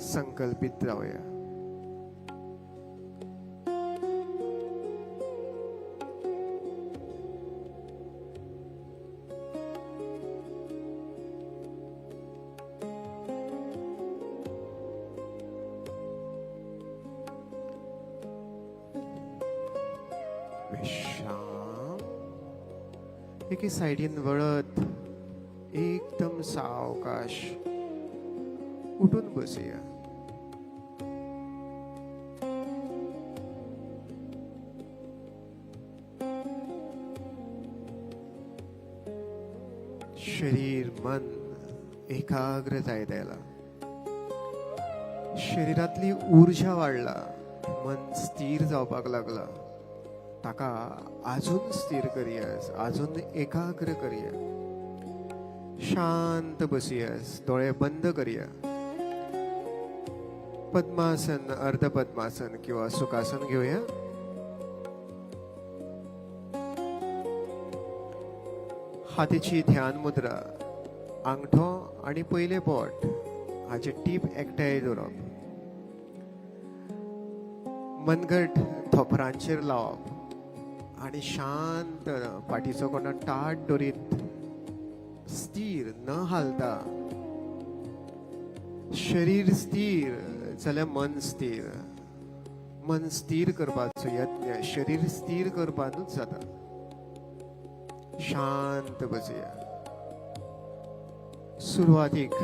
J: संकल्पित रावया. विश्राम. एके सायडीन वळत एकदम सावकाश उठून बसूया. शरीर मन एकाग्र जायत आयला. शरीरातली ऊर्जा वाडला, मन स्थिर जावपाक लागला. ताका अजून स्थिर करया, अजून एकाग्र करया. शांत बसूया, दोळे बंद करया. पद्मासन, अर्धपद्मासन किंवा सुखासन घेऊया. हातीची ध्यान मुद्रा, आंगठो आणि पयले बोट हाचे टीप एकठांय दवरप, मनगट धोपरांचेर लावप आणि शांत फाटीचो कोणा ताट दवरीत स्थिर न हालता. शरीर स्थिर जाल्यार मन स्थिर. मन स्थिर करपाचो यत्न शरीर स्थिर करपानूच जाता. शांत बसूया. सुरवातीक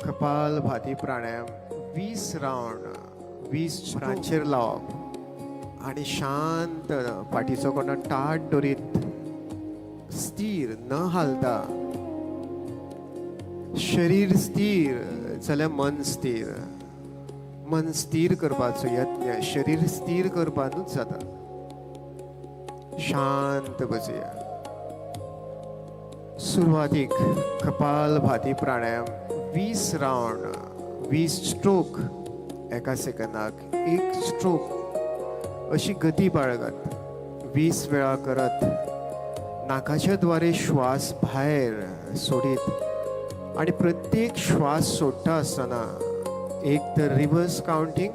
J: कपालभाती प्राणायाम 20 रावंड 20 रांचेर लावप आणि शांत फाटीचो कोणा ताट दवरीत स्थिर न हालता. शरीर स्थिर जाल्यार मन स्थिर. मन स्थिर करपाचो यत्न शरीर स्थिर करपानूच जाता. शांत बसूया. सुरवातीक कपालभाती प्राणायाम 20 रावंड 20 स्ट्रोक, एका सेकंदाक एक स्ट्रोक अशी गती बाळगत 20 वेळा करत नाकाच्या द्वारे श्वास भायर सोडीत आणि प्रत्येक श्वास सोडटा आसतना एक तर रिवर्स काउंटींग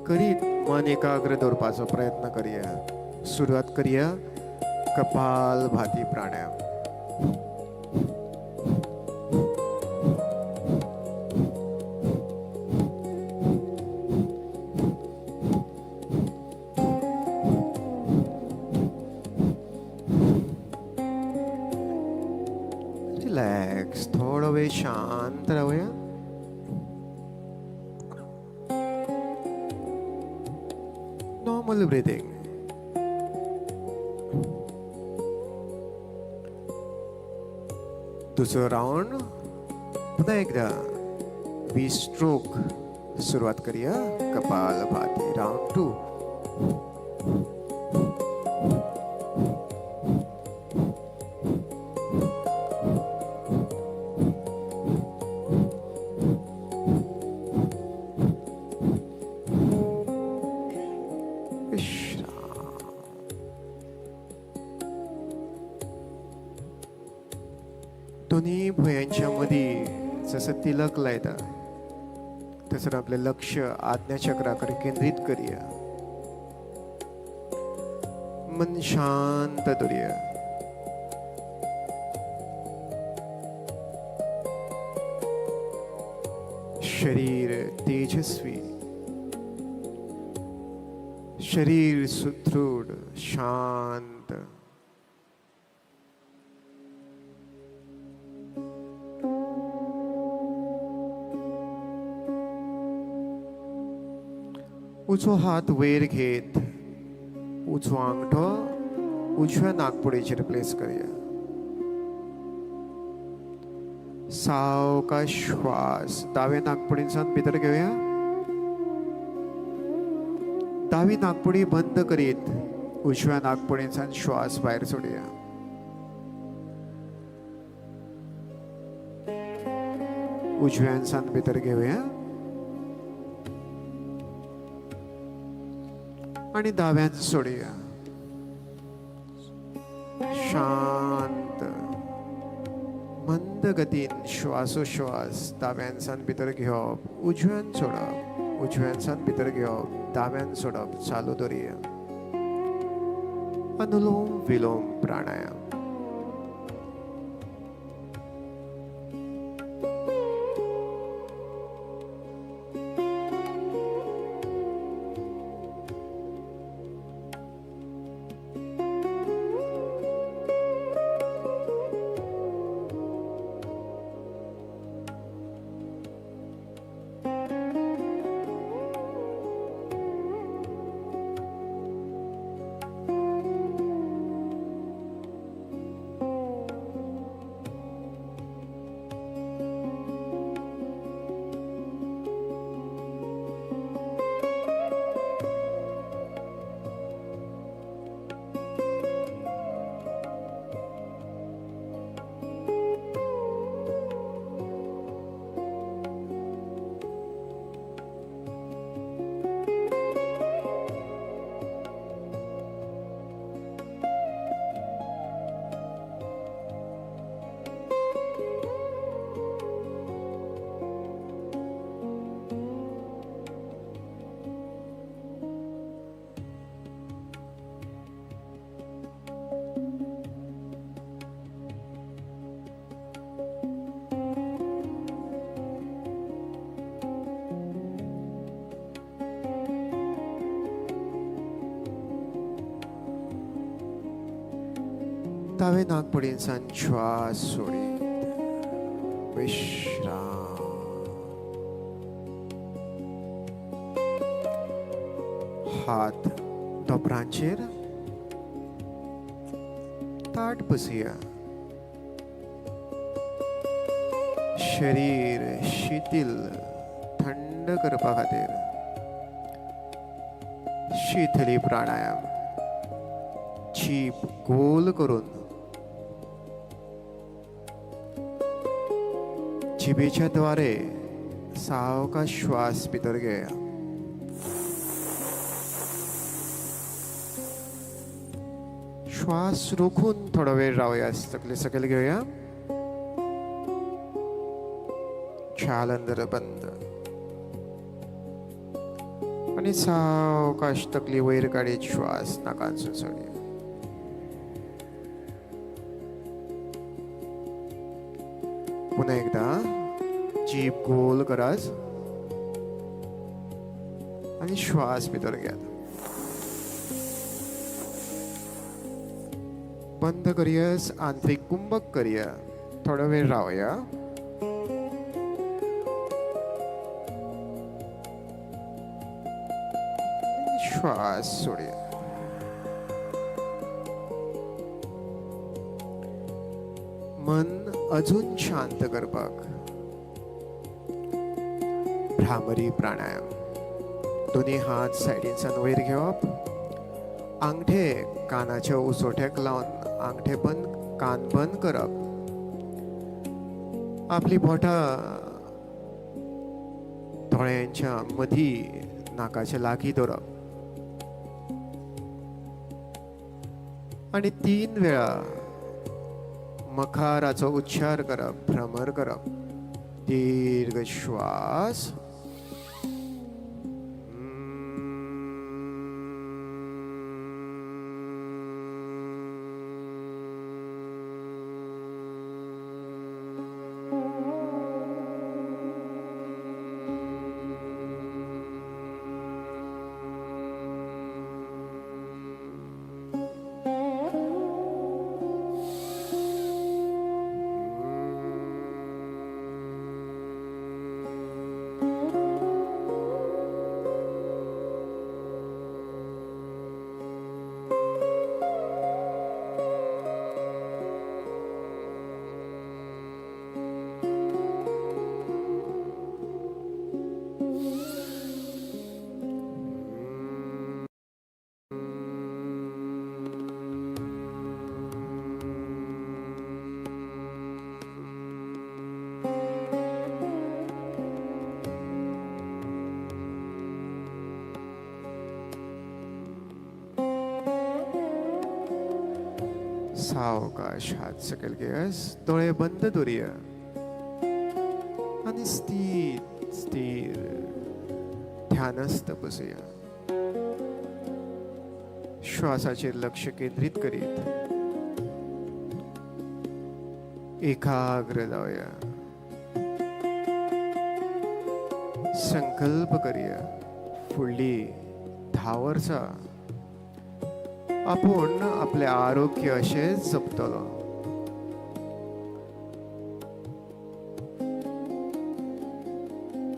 J: करीत मन एकाग्र दवरपाचो प्रयत्न करया. सुरवात करया कपालभाती प्राणायाम. रिलॅक्स, थोडो वेळ शांत रावया. Normal breathing. दुसरो रावंड. पुन्हा एकदा 20 स्ट्रोक सुरुवात करूया. कपालभाती राऊंड 2. दोन्ही भुयांच्या मध्ये जसं तिलक लायता तसं आपले लक्ष आज्ञाचक्राकडे केंद्रित करूया. मन शांत दवरूया. शरीर तेजस्वी, शरीर सुदृढ, शांत. उजवो हात वयर घेत उजवो आंगठो उजव्या नागपुडीचेर प्लेस करूया. सावकाश श्वास दाव्या नागपुडींसान भितर घेवया. दावी नागपुडी बंद करीत उजव्या नागपुडींसान श्वास भायर सोडया. उजव्यानसान भितर घेवया आणि दाव्यान सोडूया. शांत मंद गतीन श्वासोश्वास दाव्यानसान भितर घेवप, उजव्यान सोडप, उजव्यानसान भितर घेवप, दाव्यान सोडप चालू दवरूया. अनुलोम विलोम प्राणायाम. दावे नागपुडींसान श्वास सोडीत विश्राम. हात धोपरांचेर ताट बसया. शरीर शिथिल थंड करपा खातीर शिथली प्राणायाम. जीभ गोल करून जिबेच्या द्वारे सावकाश श्वास भितर घेया. श्वास रोखून थोडो वेळ रावया. तकली सकयल घेवया. जालंधर बंद आणि सावकाश तकली वयर काडीत श्वास नाकांसून सोडया. पुन्हा एकदा जीभ गोल कराच आणि श्वास भितर घेयात. बंद करूया. आंतरिक कुंभक करूया. थोडो वेळ रावया. श्वास सोडया. मन अजून शांत करपाक भ्रामरी प्राणायाम. दोनी हात सायडीनसान वयर घेवप, आंगठे कानाच्या उजोट्याक लावन आंगठे बंद, कान बंद करप. आपली बोटां दोळ्यांच्या मदीं नाकाच्या लागीं दवरप आनी 3 वेळा मकाराचो उच्चार करप, भ्रमर करप. दीर्घ श्वास. सावकाश हात सकयल घेस, दोळे बंद दवरुया आनी स्थिर स्थिर ध्यानस्थ बसुया. श्वासाचेर लक्ष केंद्रीत करीत एकाग्र जावया. संकल्प करूया, फुडली 10 वर्सां आपूण आपलें आरोग्य अशेंच जपतलो.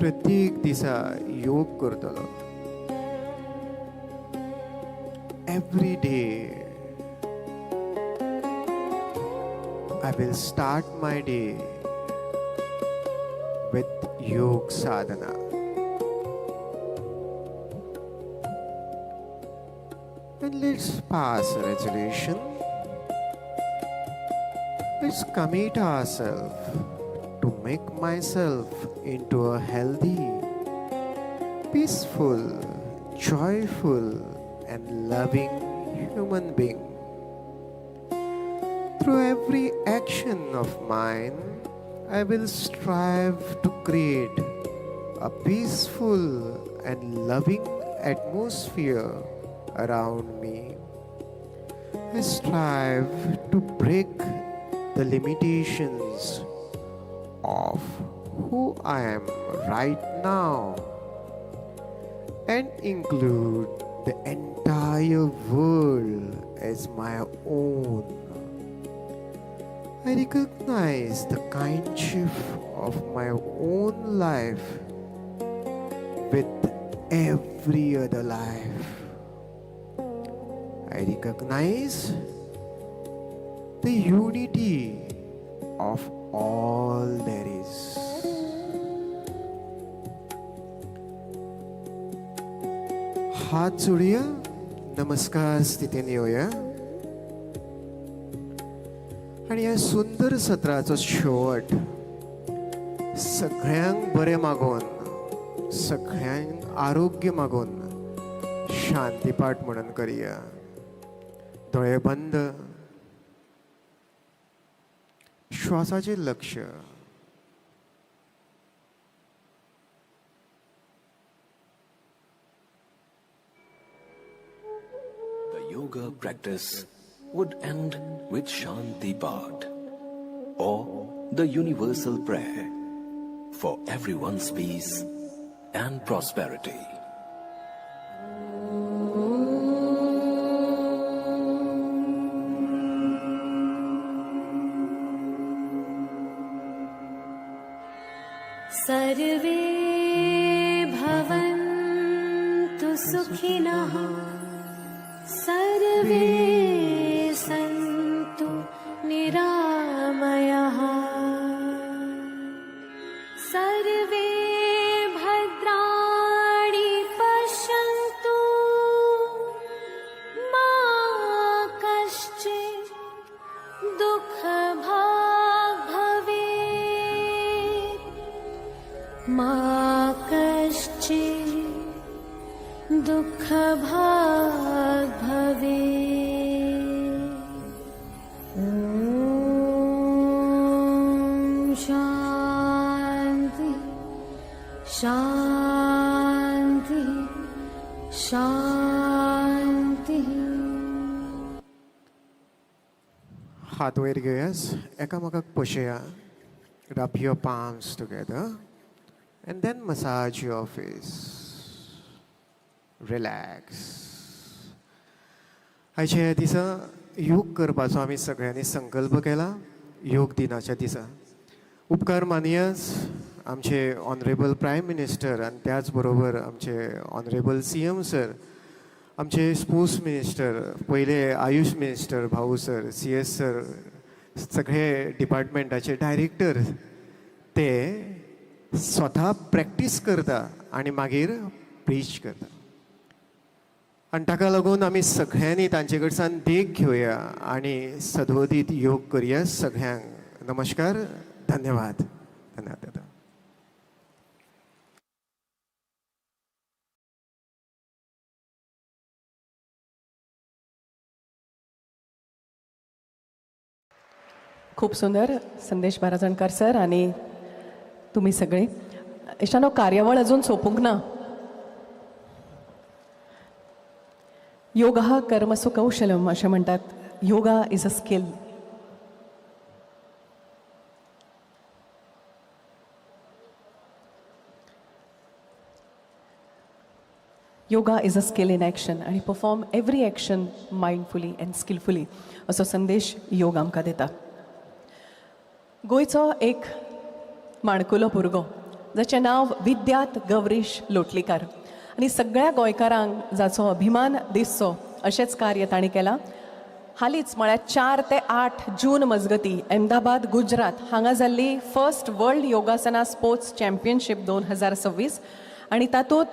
J: प्रत्येक दिसा योग करतलो. Every day I will start my day with yoga sadhana. And let's pass a resolution. Let's commit ourselves to make myself into a healthy, peaceful, joyful, and loving human being. Through every action of mine, I will strive to create a peaceful and loving atmosphere around me. I strive to break the limitations of who I am right now and include the entire world as my own. I recognize the kinship of my own life with every other life. I recognize the unity of all there is. हात जोडूया, नमस्कार स्थितीन येवया आनी ह्या सुंदर सत्राचो शेवट सगळ्यांक बरें मागून, सगळ्यांक आरोग्य मागून शांतीपाठ म्हणून करूया. दोळे बंद, श्वासाचेर लक्ष.
K: The yoga practice would end with Shanti Path, or the universal prayer for everyone's peace and prosperity.
C: Survey भवन्तु सुखिनः, सर्वे सन्तु निरामयाः, सर्वे भद्राणि
J: हात वयर घेवया, एकामेकाक पोशेया. Rub your palms together and then massage your face. Relax. आयच्या ह्या दिसा योग करपाचो आमी सगळ्यांनी संकल्प केला. योग दिनाच्या दिसा उपकार मानयाच आमचे ऑनरेबल प्रायम मिनिस्टर आनी त्याच बरोबर आमचे ऑनरेबल सीएम सर, आमचे स्पोर्ट्स मिनिस्टर, पयले आयुष मिनिस्टर भाऊ सर, सीएस सर, सगळे डिपार्टमेंटाचे डायरेक्टर, ते स्वता प्रॅक्टीस करता आनी मागीर प्रीच करता. आनी ताका लागून आमी सगळ्यांनी तांचे कडच्यान देख घेवया आनी सदोदीत योग करया. सगळ्यांक नमस्कार, धन्यवाद, धन्यवाद दादा.
A: खूप सुंदर संदेश बाराजणकर सर आणि तुम्ही सगळे. इश्टानो, कार्यावळ अजून सोपूंक ना. योग हा कर्मसु कौशलम अशें म्हणटात. Yoga is a skill. Yoga is a skill in action आणि perform every action mindfully and skillfully असो संदेश योग आमकां दिता. गोंयचो एक माणकुलो भुरगो जाचें नांव विद्यात गौरीश लोटलीकार आनी सगळ्या गोंयकारांक जाचो अभिमान दिसचो अशेंच कार्य ताणें केलां. हालींच म्हळ्यार 4 ते 8 जून मजगती अहमदाबाद, गुजरात हांगा जाल्ली फर्स्ट वर्ल्ड योगासना स्पोर्ट्स चॅम्पियनशीप 2026 आनी तातूंत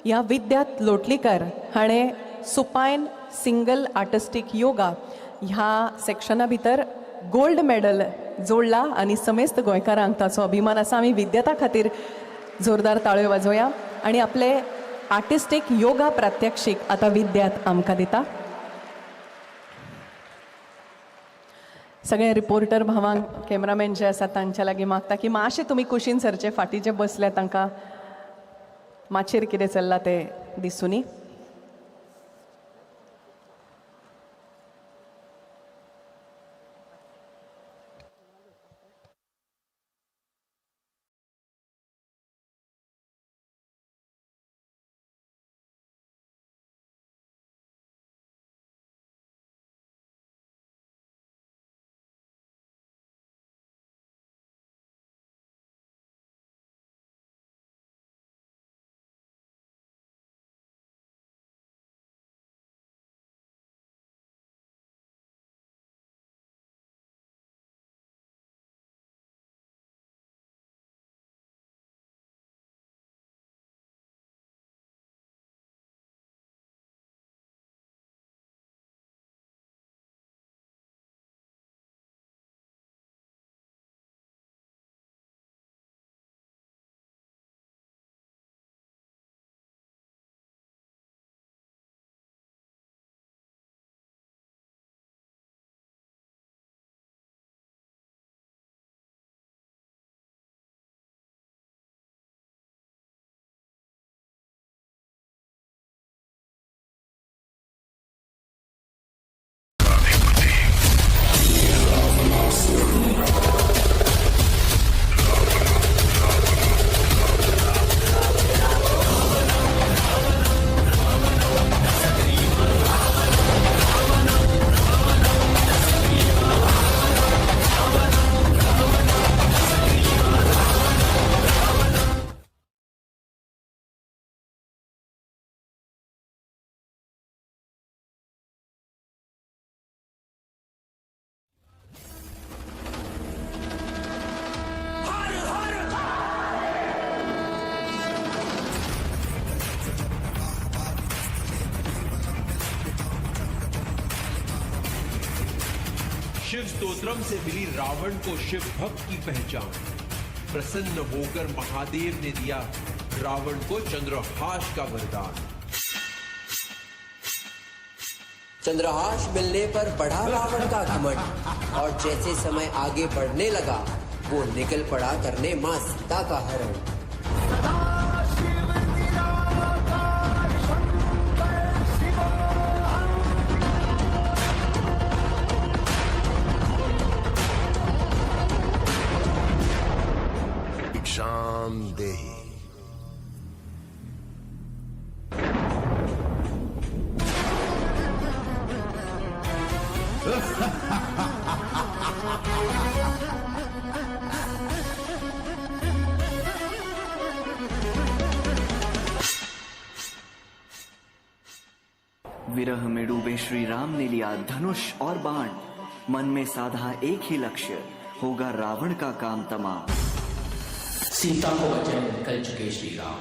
A: ह्या विद्यात लोटलीकर हाणें सुपायन सिंगल आर्टिस्टीक योगा ह्या सेक्शना भितर गोल्ड मेडल जोडला आनी समेस्त गोंयकारांक ताचो अभिमान आसा. आमी विद्याता खातीर जोरदार ताळयो वाजोवया आनी आपले आर्टिस्टीक योगा प्रात्यक्षीक आतां विद्यात आमकां दिता. सगळे रिपोर्टर भावांक, कॅमेरामॅन जे आसात तांच्या लागीं मागता की मातशें तुमी कुशीन सरचे. फाटीं जे बसल्या तांकां माचयेर कितें चल्लां तें दिसुनी.
L: शिव स्तोत्रम से मिली रावण को शिव भक्त की पहचान। प्रसन्न होकर महादेव ने दिया रावण को चंद्रहास का वरदान।
M: चंद्रहास मिलने पर बढ़ा रावण का घमंड और जैसे समय आगे बढ़ने लगा, वो निकल पड़ा करने माँ सीता का हरण।
N: विरह में डूबे श्री राम ने लिया धनुष और बाण, मन में साधा एक ही लक्ष्य, होगा रावण का काम तमाम।
O: सीता को बचाने निकल चुके श्री राम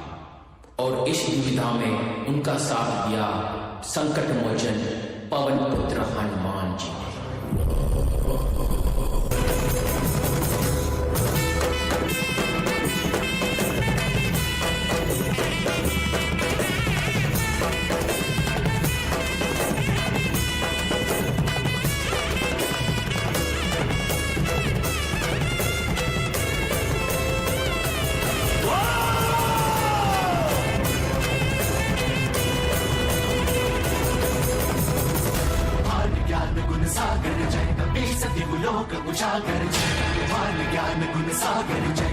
O: और इस दुविधा में उनका साथ दिया संकट मोचन पवन पुत्र हनुमान जी ने।
P: सागर जय कपीस लोक उजागर जय मान ज्ञान गुण सागर जय।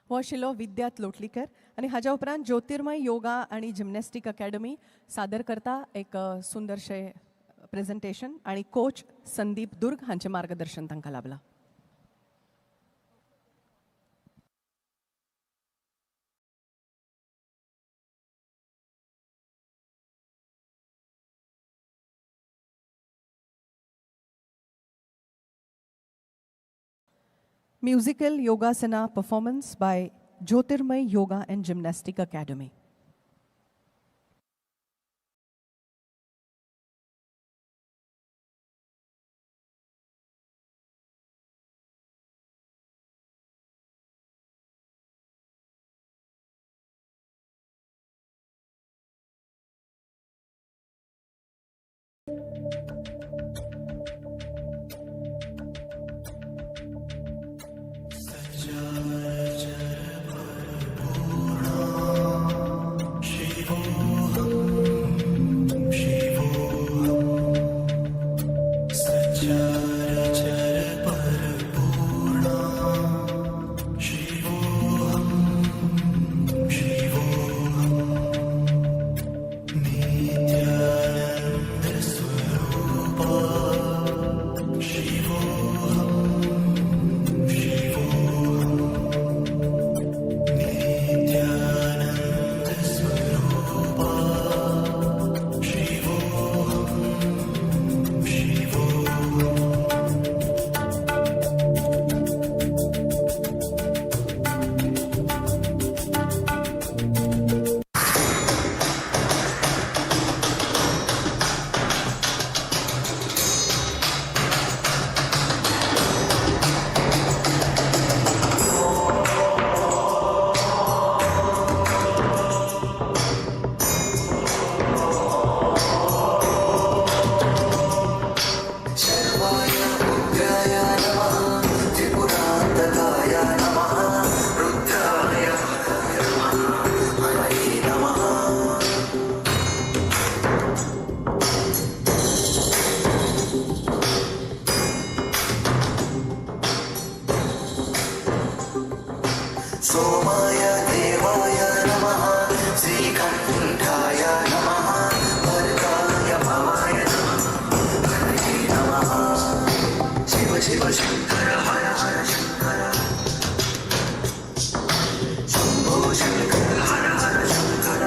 A: हो आशिल्लो विद्यात लोटलीकर आनी हाज्या उपरांत ज्योतिर्मय योगा आनी जिमनॅस्टीक अकॅडमी सादर करता एक सुंदरशें प्रेझेंटेशन आनी कोच संदीप दुर्ग हांचें मार्गदर्शन तांकां लाभलां. Musical Yogasana performance by Jyotirmay Yoga and Gymnastic Academy.
P: सोमाय देवाय नमः, श्रीकंठाय नमः, भरताय भवाय नमः, हरे नमः। शिव शिव शंकर हर हर शंकर, शंभो शंकर हर हर शंकर।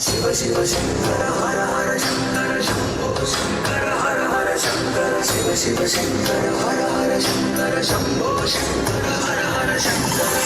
P: शिव शिव शंकर हर हर शंकर, शंभो शंकर हर हर शंकर, शिव शिव शंकर हर हर शंकर, शंभो शंकर हर हर शंकर।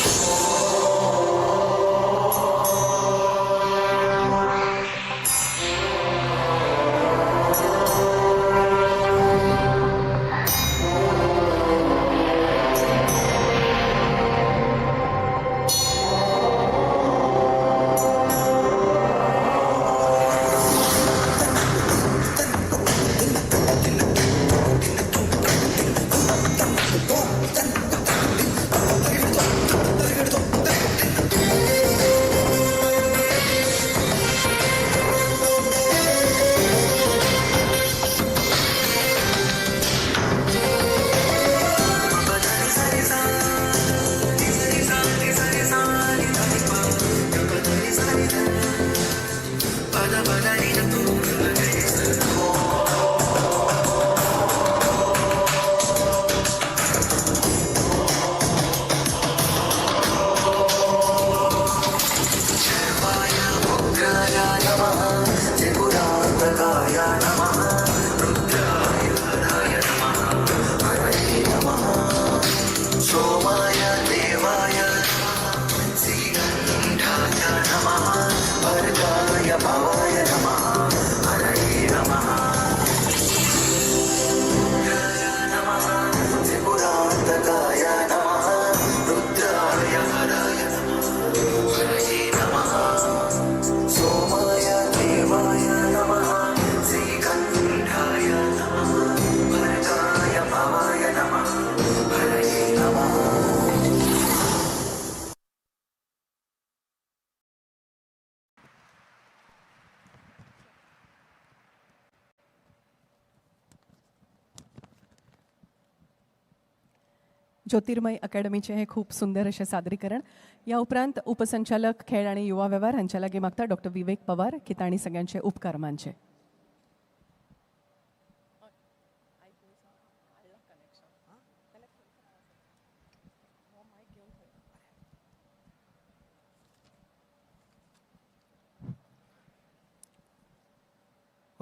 A: ज्योतिर्मय अकॅडमीचें हें खूब सुंदर अशें सादरीकरण. ह्या उपरांत उपसंचालक खेळ आनी युवा वेव्हार हांच्या लागीं मागता डॉक्टर विवेक पवार की तांणी सगळ्यांचे उपकार मानचे.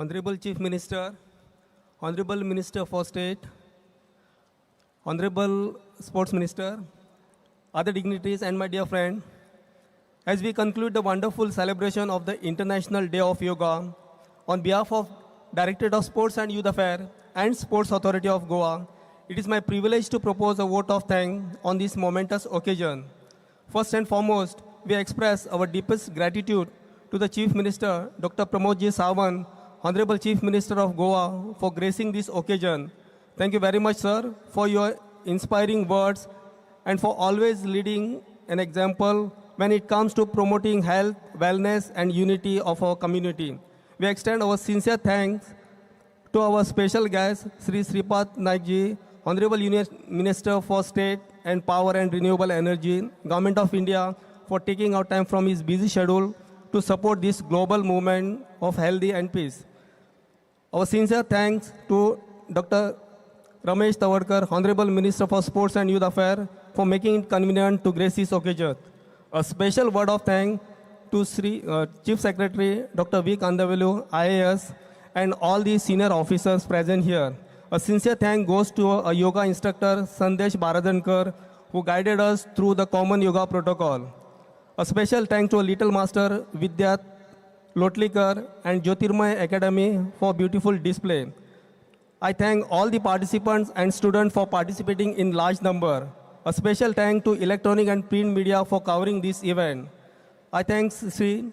Q: Honorable Chief Minister, Honorable Minister for State, Honorable Sports Minister, other dignitaries and my dear friend, as we conclude the wonderful celebration of the International Day of Yoga, on behalf of Directorate of Sports and Youth Affairs and Sports Authority of Goa, it is my privilege to propose a vote of thanks on this momentous occasion. First and foremost, we express our deepest gratitude to the Chief Minister, Dr. Pramod G. Sawant, Honorable Chief Minister of Goa, for gracing this occasion. Thank you very much, sir, for your inspiring words and for always leading an example when it comes to promoting health, wellness, and unity of our community. We extend our sincere thanks to our special guest, Sri Sripad Naik ji, Honorable Union Minister for State and Power and Renewable Energy, Government of India, for taking out time from his busy schedule to support this global movement of healthy and peace. Our sincere thanks to Dr. Ramesh Tawadkar, Honorable Minister for Sports and Youth Affairs, for making it convenient to grace this occasion. A special word of thanks to Sri Chief Secretary Dr. V. Kandavelu, IAS, and all the senior officers present here. A sincere thank goes to a yoga instructor, Sandesh Baradankar, who guided us through the common yoga protocol. A special thank to Little Master Vidya Lotlikar and Jyotirmay Academy for beautiful display. I thank all the participants and students for participating in large number. A special thank to electronic and print media for covering this event. I thank Sri